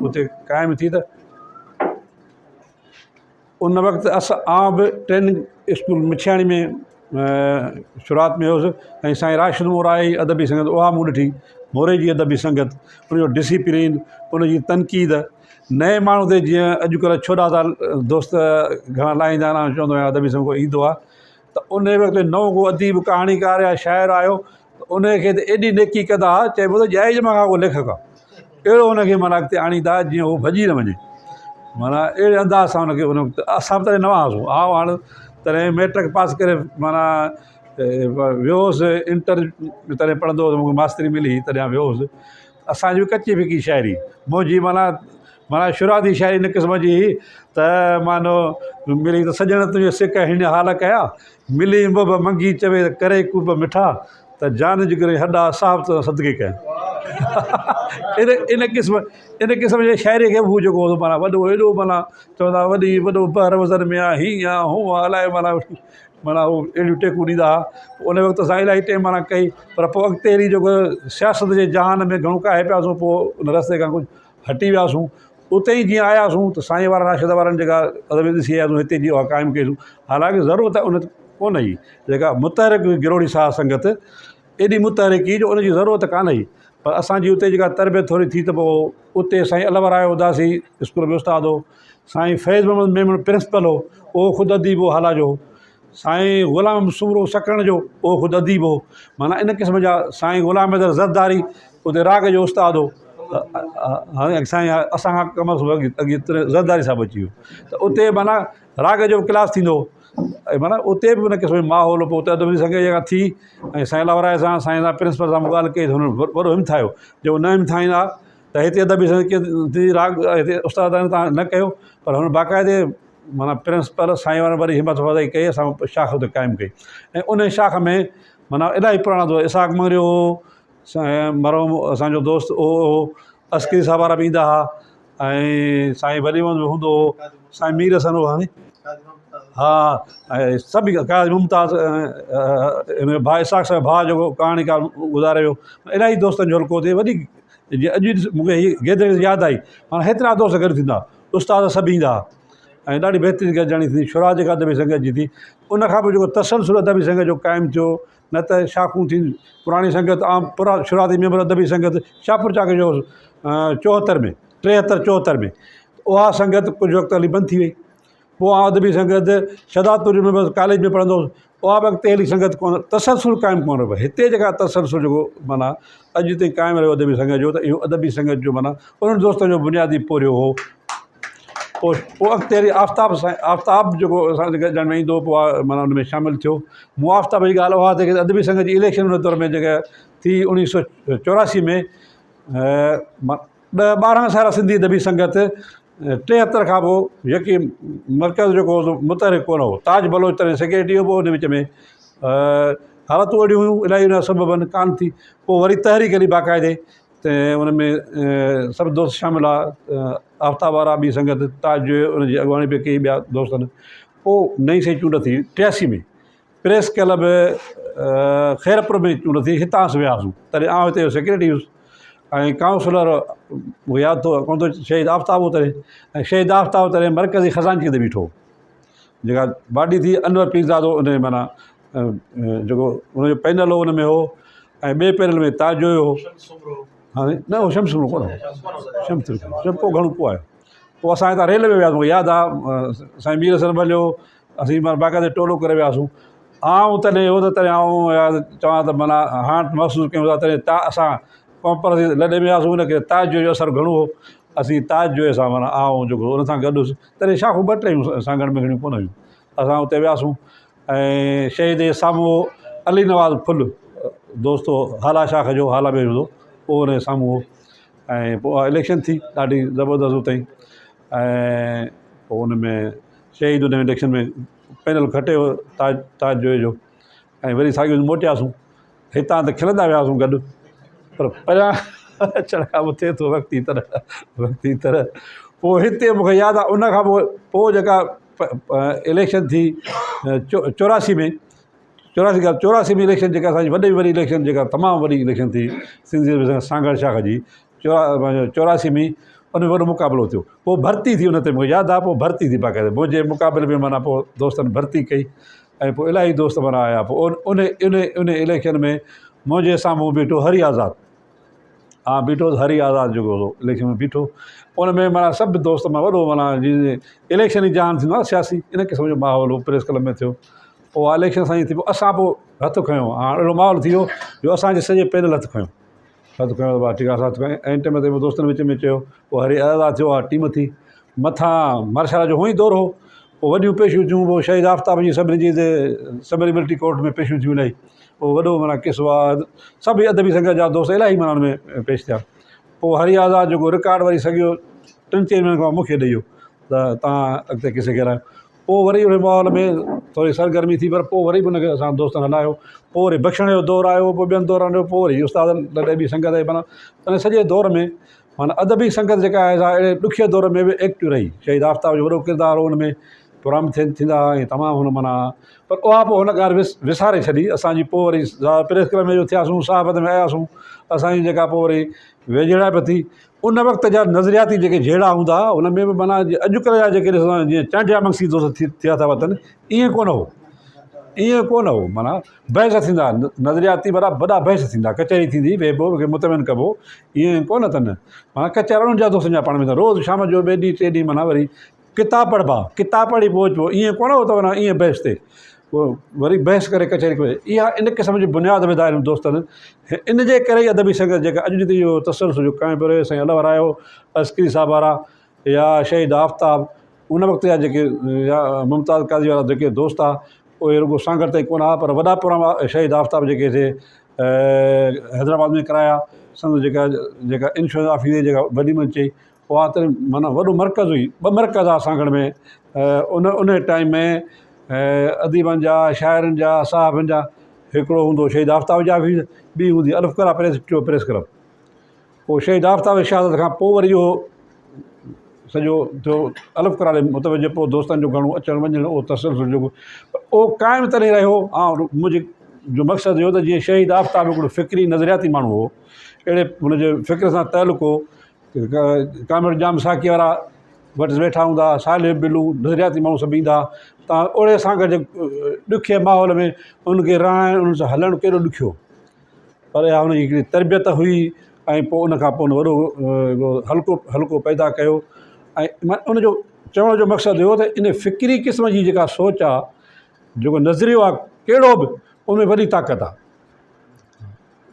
[SPEAKER 10] اتي قائم ٿي ته ان وقت اسان آئون به ٽريننگ اسڪول مٺياڻي ۾ شروعات ۾ هيس ۽ سائين راشد مورائي ادبي سنگت اها مون ڏٺي موري جي ادبي سنگت ان جو ڊسيپلين ان جي تنقيد نئين ماڻهو تي جيئن اڄڪلهه ڇوڏا ٿا دوست گهڻا لاهيندا آهن آئون چوندو آهيان ادبي سنگت ڪو ايندو آهي ته ان وقت نئون ڪو اديب ڪهاڻيڪار يا شاعر آيو ته ان کي ته ايڏي نيڪي ڪندا ها چئبو ته ڄائي ڄم کان ڪو ليکڪ آهي اهڙو هن کي معنيٰ اڳتي آڻيندا ها جيئن هو ڀڄي نه وڃي معنيٰ اهڙي انداز سان هن کي ان وقت اسان به تڏهن نوان هئاسون آئون هاڻ تڏهن ميٽرڪ پاس ڪري معنيٰ ويو هوس انٽر تڏهن پڙهندو هوس مونکي ماستري ملي هئي تڏهن ويو هوس اسانجي به ڪچي ڦڪي شاعري منهنجي معنيٰ معنيٰ شروعاتي شاعري ان قسم جي هئي ته مانو ملي ته سڄڻ تنهنجي سڪ هن حال ڪيا ملي انب به منگي چوي ته ڪري ڪوبه مٺا ته جان جگر ۽ هڏا صاحب تو صدقي ڪيان. ان ان قسم ان قسم جي شاعري کي به هو جيڪو هو معنيٰ وڏو ايڏو معنيٰ چوندا هئا وڏي وڏو بحر وزن ۾ آ هيئن آ هونئن آ الائي معنيٰ معنيٰ هو اهڙيون ٽيڪون ڏيندا هئا ان وقت اسان الاهي ٽيم معنيٰ ڪئي پر پوء اڳتي هلي جيڪو سياست جي جهان ۾ گهڻو ڪاهي پياسون پوء ان رستي کان ڪجهه هٽي وياسون اتي ئي جيئن آياسون ته سائين وارا راشد وارن جيڪا ادبي ڏسي آياسون هتي جي اها قائم ڪئيسون حالانڪه ضرورت ان ڪونه هئي جيڪا متحرڪ هئي گروڙي ساهه سنگت ايڏي متحرڪ هئي جو ان جي ضرورت ڪانه هئي. پر اسان جي اتي جيڪا تربيت ٿوري ٿي ته پوء اتي سائين الور آيو اداسي اسڪول ۾ استاد هو، سائين فيض محمد ميمڻ پرنسپل هو، اهو خود اديب هو هالا جو، سائين غلام محمد سومرو سڪرنڊ جو اهو خود اديب هو، معنيٰ ان قسم جا سائين غلام حيدر زرداري اتي راڳ جو استاد هو، هاڻي سائين اسان کان ڪم از ڪم اڳي زرداري صاحب اچي ويو ته اتي معنيٰ راڳ جو به ڪلاس ٿيندو هو ۽ معنيٰ اتي به ان قسم جو ماحول هو پوء اتي ادبي سنگت جيڪا ٿي ۽ سائين الهورايي سان سائين سان پرنسپل سان مون ڳالهه ڪئي ته هن وڏو همٿايو جو نه همٿائيندا ته هتي ادبي سنگت ٿي راڳ هتي استاد آهن توهان نه ڪيو پر هن باقاعدي معنيٰ پرنسپل سائين وارن وري همت افزائي ڪئي اسان شاخ اتي قائم ڪئي ۽ ان شاخ ۾ معنيٰ الاهي پراڻا دوست اسحاق مڱريو هو مرحوم اسانجو دوست اهو هو عسڪري صاحب وارا به ايندا هئا ۽ سائين ولي محمد به هوندو هو سائين مير حسن هو هاڻي ها ۽ سڀ قاضي ممتاز هن جو ڀاء اسحاق صاحب ڀاء جيڪو ڪهاڻيڪار گذاري ويو الاهي دوستن جو حلقو اتي وڏي جي اڄ مون کي هيء گيدرنگ ياد آئي معنيٰ هيترا دوست گڏ ٿيندا استاد سڀ ايندا ۽ ڏاڍي بهترين گڏجاڻي ٿيندي شراع جيڪا ادبي سنگت جي ٿي ان کان پوء جيڪو تسلسل ادبي سنگت جو قائم ٿيو نه ته شاخون ٿيون پراڻي سنگت عام پرا شروعاتي ميمبر ادبي سنگت شاهپور چاڪ جو چوهتر ۾ ٽيهتر چوهتر ۾ اها سنگت ڪجهه وقت هلي بند ٿي وئي پوء آئون ادبي سنگت شهدادپور جو ميمبر ڪاليج ۾ پڙهندو هوس اها به اڳتي هلي سنگت ڪونه تسلسل قائم ڪونه رهيو هتي جيڪا تسلسل جيڪو معنيٰ اڄ تائين قائم رهيو ادبي سنگت جو ته اهو ادبي سنگت جو معنيٰ انهن دوستن جو بنيادي پورهيو هو پوء پوء اڳتي هلي آفتاب سائين آفتاب جيڪو اسان جي گڏجڻ ۾ ايندو هو پوء معنيٰ ان ۾ شامل ٿيو مون آفتاب جي ڳالهه اها ته ادبي سنگت جي اليڪشن ان دور ۾ جيڪا ٿي اڻويهه سو چوراسي ۾ ڏهه ٻارهن سال سنڌي ادبي سنگت ٽيهتر کان پوء يڪي مرڪز جيڪو هو سو متحرڪ ڪونه هو تاج بلوچ تڏهن سيڪريٽري هو پوء ان وچ ۾ حالتون اهڙيون هيون الاهي ان جا سبب ڪانه ٿي پوء وري تحريڪ هلي باقاعدي ته ان ۾ سڀ دوست شامل هئا آفتاب وارا ٻي سنگت تاج جو ان جي اڳواڻي پئي ڪئي ٻيا دوستن پوء نئين سئي چونڊ ٿي ٽياسي ۾ پريس ڪلب خيرپور ۾ چونڊ ٿي هتان اسين وياسون تڏهن آئون هتي جو سيڪريٽري هيس ۽ ڪائونسلر مون کي ياد ٿو ڪونه ٿو شهيد آفتاب هو تڏهن ۽ شهيد آفتاب تڏهن مرڪزي خزانچي تي بيٺو هو جيڪا باڊي ٿي انور پيرزادو ان جي معنيٰ جيڪو ان جو پينل هو ان ۾ هو ۽ ٻئي پينل ۾ تاج جويو هو هاڻي نه هو شمس سومرو ڪونه هو شمس شمس پوء گهڻو پوء آيو پوء اسان هتان ريل ۾ وياسون مون کي ياد آهي سائين مير حسن ڀليو اسين معنيٰ باقاعدي ٽولو ڪري وياسون آئون تڏهن هو ته تڏهن آئون يار چوان ته معنيٰ هاڻ محسوس ڪيون ٿا تڏهن تا اسان قومپرست لڏي ۾ وياسون ان ڪري تاج جويي جو اثر گهڻو هو اسين تاج جويي سان معنيٰ آئون جيڪو ان سان گڏ هوس تڏهن شاخون ٻه ٽي هيون سانگهڙ ۾ گهڻيون ڪونه هيون اسان اتي وياسون ۽ شهيد جي سامهون علي نواز ڦل دوست هو هالا شاخ جو هالا ۾ هوندو اهو ان جي سامهون هو ۽ پوء اها اليڪشن ٿي ڏاڍي زبردست اتي ۽ پوء ان ۾ شهيد ان اليڪشن ۾ پينل کٽي ويو تاج تاج جويي جو ۽ وري ساڳيو موٽياسون هتان ته کلندا وياسون گڏ پر پريان اچڻ کان پوء ٿئي ٿو وقتي طرح وقتي طرح پوء هتي مونکي ياد آهي ان کان پوء پوء جيڪا اليڪشن ٿي چوراسي ۾ چوراسي کان چوراسي ۾ اليڪشن جيڪا اسانجي وڏي ۾ وڏي اليڪشن جيڪا تمام وڏي اليڪشن ٿي سنڌ سانگهڙ شاخ جي چوراسي ۾ ان ۾ وڏو مقابلو ٿيو پوء ڀرتي ٿي ان تي مونکي ياد آهي پوء ڀرتي ٿي باقاعده منهنجي مقابلي ۾ معنيٰ پوء دوستن ڀرتي ڪئي ۽ پوء الاهي دوست معنيٰ آيا پوء ان ان ان اليڪشن ۾ منهنجي سامهون بيٺو هري آزاد ها بيٺو هري آزاد جيڪو هو اليڪشن ۾ بيٺو ان ۾ معنيٰ سڀ دوست مان وڏو معنيٰ جيئن اليڪشن جي جان ٿيندو آهي سياسي ان قسم جو ماحول هو پريس ڪلب ۾ ٿيو پوء اليڪشن اسان جي ٿي پوء اسان پوء هٿ کنيو هاڻ اهڙو ماحول ٿي ويو جو اسانجي سڄي پينل هٿ کنيو هٿ کنيو ته ٺيڪ آهي اسان هٿ کنيو عين ٽيم تي دوستن وچ ۾ چيو پوء هري آزاد ٿيو اها ٽيم ٿي مٿان مارشل جو هونئن ئي دور هو پوء وڏيون پيشيون ٿيون پوء شهيد آفتاب جي سڀني جي هتي سب ملٽري ڪورٽ ۾ پيشيون ٿيون الاهي پوء وڏو معنيٰ قصو آهي سڀ ادبي سنگت جا دوست الاهي معنيٰ ان ۾ پيش ٿيا پوء هري آزاد جيڪو رڪارڊ وري سگهيو ٽن چئن مهينن کان مون کي ڏئي ويو ته توهان اڳتي قصي کي هلايو پوء وري ان ماحول ۾ ٿوري سرگرمي ٿي پر پوء وري به ان کي اسان دوستن هلايو پوء وري بخشڻ جو دور آيو پوء ٻين دورن جو پوء وري استادن لڏي ٻي سنگت آئي معنيٰ ان سڄي دور ۾ معنيٰ ادبي سنگت جيڪا آهي سا اهڙي ڏکئي دور ۾ به ايڪٽو رهي شهيد آفتاب جو وڏو ڪردار هو ان ۾ پروگرام ٿين ٿيندا هئا ۽ تمام هن معنيٰ پر اها پوء هن ڳالهه وساري ڇڏي اسانجي پوء وري پريس ڪلب ۾ جو ٿياسون صحافت ۾ آياسون اسانجي جيڪا پوء وري ويجهڙائپ ٿي ان وقت جا نظرياتي جيڪي جهيڙا هوندا هئا ان ۾ به معنيٰ اڄڪلهه جا جيڪي ڏسندا آهيون جيئن چانڊيا مگسي دوست ٿي ٿيا ٿا وتن ائين ڪونه هو. ائين ڪونه هو معنيٰ بحث ٿيندا نظرياتي وڏا وڏا بحث ٿيندا ڪچهري ٿيندي ويهبو ڪنهن کي مطمئن ڪبو ائين ڪونه ته نه معنيٰ ڪچهرا انهن جا دوستن جا پاڻ ۾ روز شام جو ٻئي ڏينهن ٽئين ڏينهن معنيٰ وري ڪتاب پڙهبا ڪتاب پڙهي پوء اچبو ائين ڪونه هو ته معنيٰ ائين بحث تي پوء وري بحث ڪري ڪچهري ڪري اها ان قسم جي بنياد وڌا آهن دوستن ان جي ڪري ئي ادبي سنگت جيڪا اڄ ڏينهن تائين اهو تسلسل جو قائم پيو رهي سائين الله ورايو عسڪري صاحب وارا يا شهيد آفتاب ان وقت جا جيڪي يا ممتاز قاضي وارا جيڪي دوست ها اهي رڳو سانگهڙ تائين ڪونه ها پر وڏا پروگرام شهيد آفتاب جيڪي سي حيدرآباد ۾ ڪرايا سندس جيڪا جيڪا انشورنس آفيس هئي جيڪا وڏي منچ چئي اها ته معنيٰ وڏو مرڪز هئي ٻه مرڪز هئا سانگهڙ ۾ ان ان ٽائيم ۾ اديبن جا شاعرن جا صحافين جا هڪڙو هوندو هو شهيد آفتاب جي آفيس ٻي هوندي الف ڪرا پريس ٽيون پريس ڪلب. پوء شهيد آفتاب جي شهادت کان پوء وري اهو سڄو ٿيو الف قرار متوجه پوء دوستن جو گهڻو اچڻ وڃڻ اهو تسلسل جيڪو اهو قائم تڏهن رهيو ۽ منهنجي جو مقصد اهو ته جيئن شهيد آفتاب هڪڙو فڪري نظرياتي ماڻهو هو اهڙي هن جي فڪر سان تعلق هو ڪامريڊ ڄام ساقي وارا وٽس ويٺا هوندا هئا صالح بلو نظرياتي ماڻهو سڀ ايندا هئا ته اهڙي سان گڏ ڏکي ماحول ۾ ان کي رهائڻ ان سان هلڻ ڪيڏو ڏکيو پر اها هن جي هڪڙي تربيت هئي ۽ پوء ان کان پوء هن وڏو هڪڙو حلقو حلقو پيدا ڪيو ۽ ان جو چوڻ جو مقصد اهو ته ان فڪري قسم جي جيڪا سوچ آهي جيڪو نظريو آهي ڪهڙو به ان ۾ وڏي طاقت آهي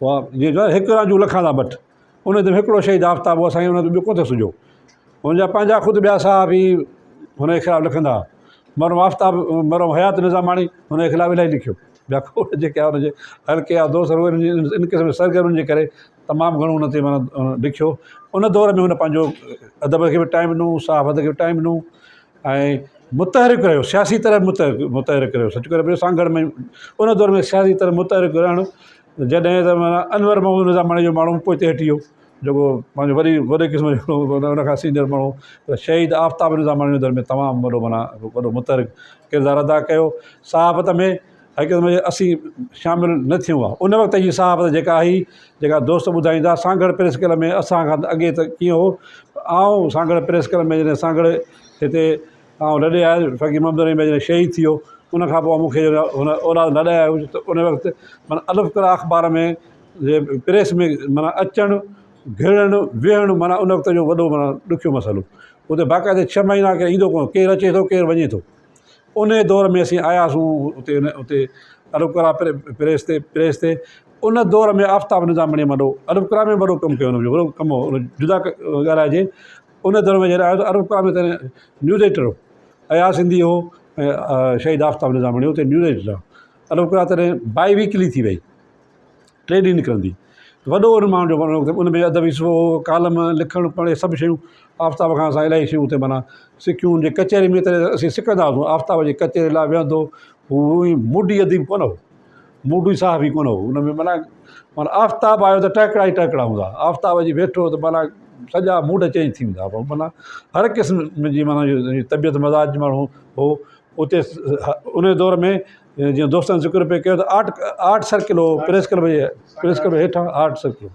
[SPEAKER 10] اها جيئن چوندا آهن هڪ رانجهو لکان ٿا مٺ ان تي هڪڙو شهيد آفتاب هو اسان کي ان تي ٻيو ڪونه ٿو سجهو هن جا پنهنجا خود ٻيا صحافي هن جي خلاف لکندا هئا. مرحوم آفتاب مرحوم حيات نظاماڻي هن جي خلاف الاهي لکيو. ٻيا کوڙ جيڪي هن جي حلقي جا دوست هئا ان قسم جي سرگرمين جي ڪري تمام گهڻو هن تي معنيٰ لکيو. ان دور ۾ هن پنهنجو ادب کي به ٽائيم ڏنو، صحافت کي به ٽائيم ڏنو ۽ متحرڪ رهيو، سياسي طرح متحرڪ رهيو. سچ ڪري سانگهڙ ۾ ان دور ۾ سياسي طرح متحرڪ رهڻ جڏهن ته معنيٰ انور محمد نظاماڻي جو ماڻهو پوئتي هٽي ويو. جيڪو پنهنجو وري وڏي قسم جو ان کان سينئر ماڻهو پر شهيد آفتاب نظاماڻي جو در ۾ تمام وڏو معنيٰ وڏو متحرڪ ڪردار ادا ڪيو صحافت ۾ حقيقت ۾ اسين شامل نه ٿيون ها ان وقت جي صحافت جيڪا هئي جيڪا دوست ٻڌائيندا سانگهڙ پريس ڪلب ۾ اسان کان اڳي ته ڪيئن هو آئون سانگهڙ پريس ڪلب ۾ جڏهن سانگهڙ هتي آئون لڏي آيس فقير محمد رحيم جڏهن شهيد ٿي ويو ان کان پوء مون کي هن اولاد لڏائي آيو ته ان وقت معنيٰ الف ڪرا اخبار ۾ جي پريس ۾ معنيٰ اچڻ گهڙڻ ويهڻ معنيٰ ان وقت جو وڏو معنيٰ ڏکيو مسئلو اتي باقاعدي ڇهه مهينا ڪير ايندو ڪونه ڪير اچي ٿو ڪير وڃي ٿو ان دور ۾ اسين آياسون اتي اتي الف ڪرا پريس تي پريس تي ان دور ۾ آفتاب نظاماڻي وڏو الف ڪرا ۾ وڏو ڪم ڪيو هن جو وڏو ڪم هو جدا ڳالهائجي ان دور ۾ جڏهن آيو ته الف ڪرا ۾ تڏهن نيوز ايڊيٽر هو اياز سنڌي هو ۽ شهيد آفتاب نظاماڻي اتي نيوز ايڊيٽر هو الف ڪرا تڏهن بائي ويڪلي ٿي وئي ٽي ڏينهن نڪرندي وڏو ان ماڻهو جو وڏو ان ۾ ادبي سو ڪالم لکڻ پڙهڻ سڀ شيون آفتاب کان اسان الاهي شيون اتي معنيٰ سکيون ان جي ڪچهري ۾ ته اسين سکندا هئاسون آفتاب جي ڪچهري لاء ويهندو هو هو موڊي اديب ڪونه هو موڊي صحافي ڪونه هو ان ۾ معنيٰ معنيٰ آفتاب آيو ته ٽهڪڙا ئي ٽهڪڙا هوندا آفتاب جي ويٺو ته معنيٰ سڄا موڊ چينج ٿي ويندا هئا معنيٰ هر قسم جي معنيٰ طبيعت مزاج ماڻهو هو اتي ان دور ۾ جيئن دوستن ذڪر پئي ڪيو ته آرٽ آرٽ سرڪل هو پريس ڪلب جي پريس ڪلب جي هيٺان آرٽ سرڪل هو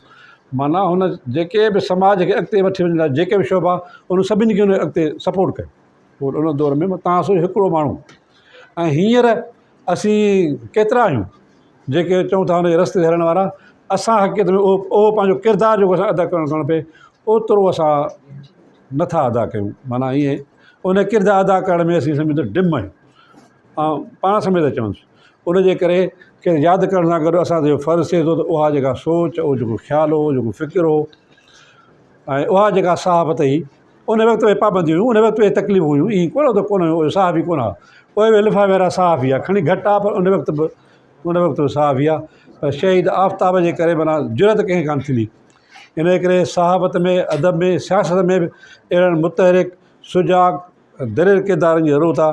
[SPEAKER 10] معنيٰ هن جيڪي به سماج کي اڳتي وٺي وڃڻ لاء جيڪي به شعبا ان سڀني کي هن اڳتي سپورٽ ڪيو پوء ان دور ۾ توهان سوچو هڪڙو ماڻهو ۽ هينئر اسين ڪيترا آهيون جيڪي چئون ٿا هن جي رستي تي هلڻ وارا اسان حقيقت ۾ اهو اهو پنهنجو ڪردار جيڪو اسان ادا ڪرڻ ڪرڻ پئي اوترو اسان نٿا ادا ڪيون معنيٰ ائين ان ڪردار ادا ڪرڻ ۾ اسين سمجهون ته ڊم آهيون آئون پاڻ سميت چوندس ان جي ڪري کيس ياد ڪرڻ سان گڏ اسان جو فرض ٿئي ٿو ته اها جيڪا سوچ اهو جيڪو خيال هو جيڪو فڪر هو ۽ اها جيڪا صحافت هئي ان وقت ۾ پابنديون هيون ان وقت ۾ تڪليفون هيون ائين ڪونه ته ڪونه هيون صحافي ڪونه هئا اهي به لفافي وارا صحافي هئا کڻي گهٽ هئا پر ان وقت به ان وقت به صحافي هئا پر شهيد آفتاب جي ڪري معنيٰ جرئت ڪنهن کي ڪانه ٿيندي ان جي ڪري صحافت ۾ ادب ۾ سياست ۾ به اهڙن متحرڪ سجاڳ دلير ڪردارن جي ضرورت آ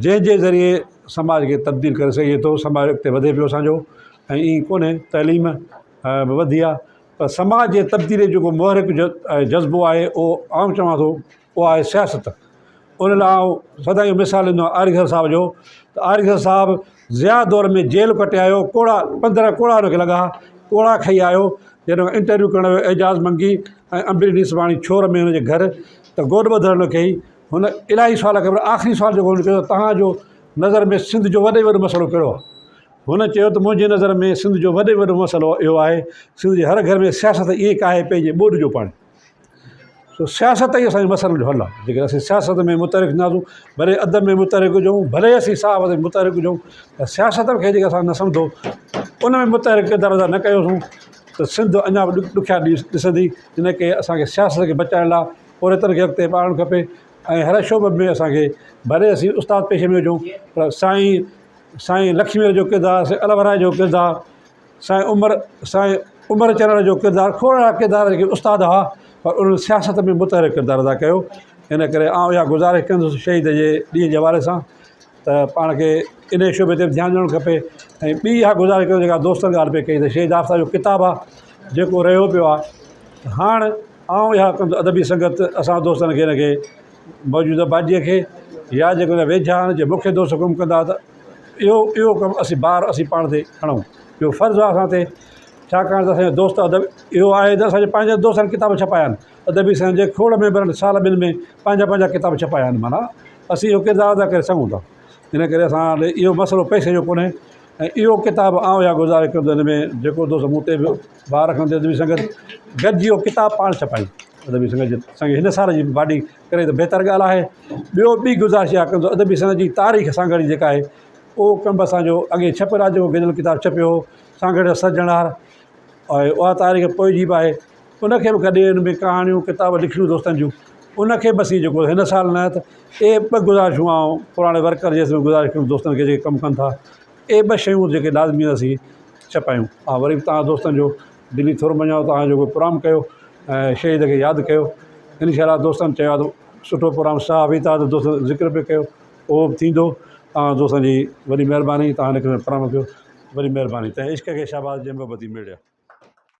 [SPEAKER 10] جنهن جي ذريعي سماج کي تبديل ڪري سگهجي ٿو سماج اڳتي وڌي پيو اسانجو ۽ ائين ڪونهي تعليم به وڌي آ پر سماج جي تبديلي جو جيڪو محرڪ جذبو آهي اهو آئون چوان ٿو اهو آهي سياست ان لاء آئون سدائين اهو مثال ڏيندو آهيان آريسر صاحب جو ته آريسر صاحب ضياء دور ۾ جيل ڪٽي آيو ڪوڙا 15 ڪوڙا هن کي لڳا ڪوڙا کئي آيو جڏهن انٽرويو ڪرڻ ويو اعجاز منگي ۽ امبرين نيسواڻي ڇور ۾ هن جي گهر ته گوڏ ٻڌل هن کي هن الاهي سوال ڪيا پر آخري سوال جيڪو هن ڪيو تهان جو نظر ۾ سنڌ جو وڏي وڏو مسئلو ڪهڙو آهي؟ هن چيو ته منهنجي نظر ۾ سنڌ جو وڏي وڏو مسئلو اهو آهي سنڌ جي هر گهر ۾ سياست ائين ڪاهي پئي جيئن ٻوڏ جو پاڻي. سو سياست ئي اسان جي مسئلن جو حل آهي جيڪڏهن اسين سياست ۾ متحرڪ ٿينداسون ڀلي ادب ۾ متحرڪ هجون ڀلي اسين صحافت ۾ متحرڪ هجون پر سياست کي جيڪڏهن اسان نه سمجهو ان ۾ متحرڪ ڪردار ادا نه ڪيوسون ته سنڌ اڃا به ڏکيا ڏينهن ڏسندي ان ڪري اسانکي سياست کي بچائڻ لاء پورهيتن کي اڳتي آڻڻ کپي ۽ هر شعبي ۾ اسانکي ڀلي اسين استاد پيشي ۾ هجون پر سائين سائين لکشميء جو ڪردار سائين الهورائي جو ڪردار سائين عمر سائين عمر چنڙ جو ڪردار کوڙ اهڙا ڪردار جيڪي استاد هئا پر انهن سياست ۾ متحرڪ ڪردار ادا ڪيو ان ڪري آئون اها گذارش ڪندس شهيد جي ڏينهن جي حوالي سان ته پاڻ کي ان شعبي تي به ڌيان ڏيڻ کپي ۽ ٻي اها گذارش ڪندس جيڪا دوستن ڳالهه پئي ڪئي ته شهيد آفتاب جو ڪتاب آهي جيڪو رهيو پيو آهي هاڻ آئون اها ڪندس ادبي سنگت اسان دوستن کي ان کي موجوده باڊيء کي يا جيڪو ويجها آهن جي مون کي دوست حڪم ڪندا ته اهو اهو ڪم اسين بار اسين پاڻ تي کڻون اهو فرض آهي اسان تي ڇاڪاڻ ته اسانجو دوست ادب اهو آهي ته اسانجي پنهنجي دوستن ڪتاب ڇپايا آهن ادبي سنگت جي کوڙ ميمبرن سال ٻن ۾ پنهنجا پنهنجا ڪتاب ڇپايا آهن معنيٰ اسين اهو ڪردار ادا ڪري سگهون ٿا ان ڪري اسان ڏي اهو مسئلو پئسي جو ڪونهي ۽ اهو ڪتاب آئون اها گذارش ڪندس هن ۾ جيڪو دوست مون تي به بار رکندي ادبي سنگت گڏجي اهو ڪتاب پاڻ ڇپايون ادبي سنگت جي سنگ هن سال جي باڊي ڪري ته بهتر ڳالهه آهي ٻيو ٻي گذارش اها ڪندس ادبي سنگت جي تاريخ سانگهڙ جي جيڪا آهي اهو ڪم اسانجو اڳي ڇپيل آهي جيڪو گڏيل ڪتاب ڇپيو هو سانگهڙ جا سرجڻهار ۽ اها تاريخ پوء جي به آهي ان کي به گڏي ان ۾ ڪهاڻيون ڪتاب لکڻيون دوستن جون ان کي به اسين جيڪو هن سال نه ته اهي ٻه گذارشون آئون پراڻي ورڪر جي حيثيت ۾ گذارش ڪندس دوستن کي جيڪي ڪم ڪن ٿا اهي ٻه شيون جيڪي لازمي اسين ڇپايون آئون وري به توهان دوستن جو دلي ٿورو مڃان ٿو توهان جيڪو پروگرام ڪيو ۽ شهيد کي ياد ڪيو انشاء الله دوستن چيو آهي ته سٺو پروگرام صحافي تان ته دوستن ذڪر پئي ڪيو اهو به ٿيندو توهان دوستن جي وڏي مهرباني توهان هن قسم جو پروگرام ڪيو وڏي مهرباني تنهن عشق کي شاباس جنهن محبتي ميڙيا.